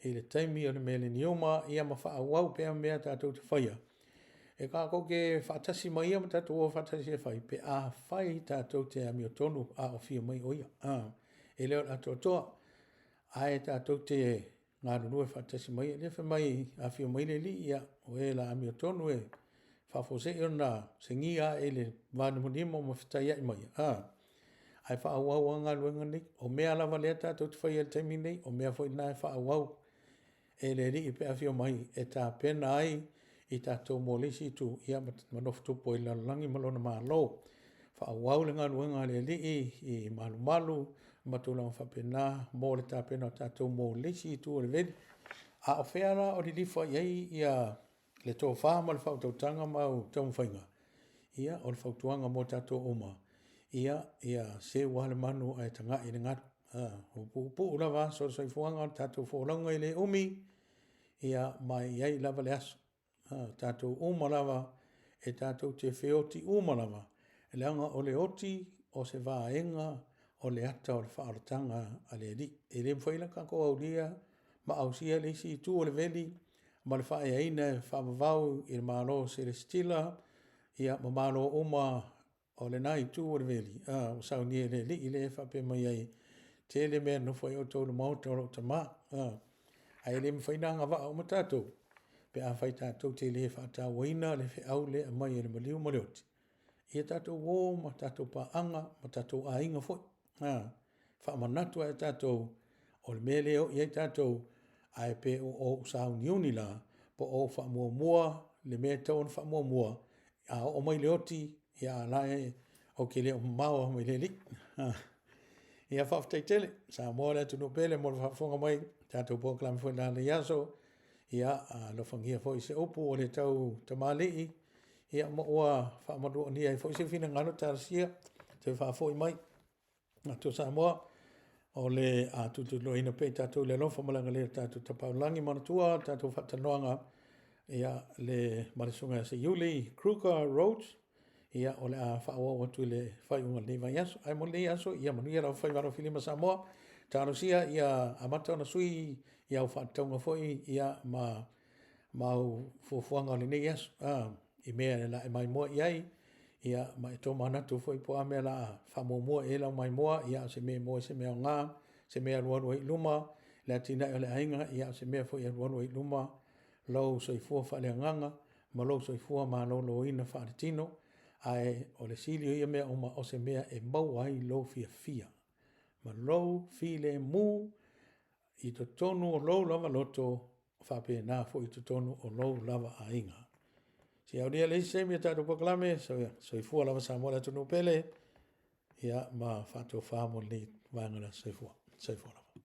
i le taimi o le meleniuma, ia ma faaauau pea mea tatou te faia. E tatou te faatasi ma ia ma tatou o faatasi e fai, pe afai tatou te amiotonu a o afio mai o ia. E le o le atoatoa, ae tatou te galulue faatasi ma ia. Lea fai mai, a afio mai le Alii, ia, o e o le a amiotonu e faafuasei ona segia ae i le vanimonimo ma fetaiai ma ia, a, ae faaauau lava galuega nei. O mea lava lea tatou te faia i le taimi lenei, o mea foi na e faaauau e le Alii pe a afio mai e tapena ai i tatou mo le isi itu, ia ma nofo tupu ai i le lalolagi ma lona Malo. Faaauau le galuega a le Alii i malumalu ma tulaga faapena mo le tapena o tatou mo le isi itu o le veli. A o fea la o lilifa i ai ia le tofa ma le faautautaga ma au taumafaiga? Ia, o le fautuaga mo tatou uma, ia, ia seu lava le manu ae tagai i le galu. Ua puupuu lava aso o le soifuaga o le tatou folauga e le umi, ia, ma e i ai lava le aso. O tatou uma lava, e tatou te feoti uma lava, leaga o le oti o se vaega o le ata o le faaolataga a le Alii. E le mafai ona tatou aulia ma ausia le isi itu o le veli ma le faaeaina e faavavau i le Malo Selesitila ia ma Malo uma o lena itu o le veli, a, ua saunia e le Alii lea e faapea mai ai, tele mea e nonofo ai outou i le maota o lou Tama. A, ae le mafai ona agavaa uma tatou pe afai tatou te le faatauaina le feau lea e aumai e le maliu ma le oti, ia tatou o ma tatou paaga ma tatou aiga foi. A, faamanatu ia i tatou o le mea lea e o i ai tatou, ae pe ua ou sauniuni la, po o ou faamuamua le mea e tatau ona faamuamua, a oo mai le oti, ia a o la e ou te le o mamao lava mai le Alii. Ia faafetai tele Samoa le atunuu pele mo le faafofoga mai i le tatou polokalame foi i lenei aso. Ia alofagia foi se upu ua le tau tamalii, ia ma ua faamanualia ai foi se finagalo, talosia toe faafoi mai. Manatu o Samoa, o le a tulituliloaina pea i tatou i le alofa ma le agalelei o le tatou Tapaau i le Lagi. Manatua le tatou faatalanoaga ia, le, ma le Susuga ia Seiuli Kruger Rhodes, ia, o le a faaauau atu i le faaiuga o lenei vaiaso. Ae mo lenei aso, ia manuia lau faiva alofilima Samoa. Talosia ia amata ona sui i au faatatauga foi ia, ma, ma au fuafuaga o lenei aso, a, i mea o le a e maimoa i ai, ia, ma e tomanatu foi po o a mea o le a faamuamua i ai lau maimoa, ia o se mea e maua ai se mea aoga, se mea e alualu ai i luma le atinae o le aiga, ia o se mea foi e alualu ai i luma lou soifua faaleagaga ma lou soifua maloloina faaletino, ae o le sili o ia mea uma, o se mea e maua ai lou fiafia ma lou filemu i totonu o lou lava loto faapena foi i totonu o lou lava aiga. Seia aulia le isi taimi o tatou polokalame, soifua lava Samoa le atunuu pele, ia ma faatofa mo lenei vaega o le aso. Soifua. Soifua lava.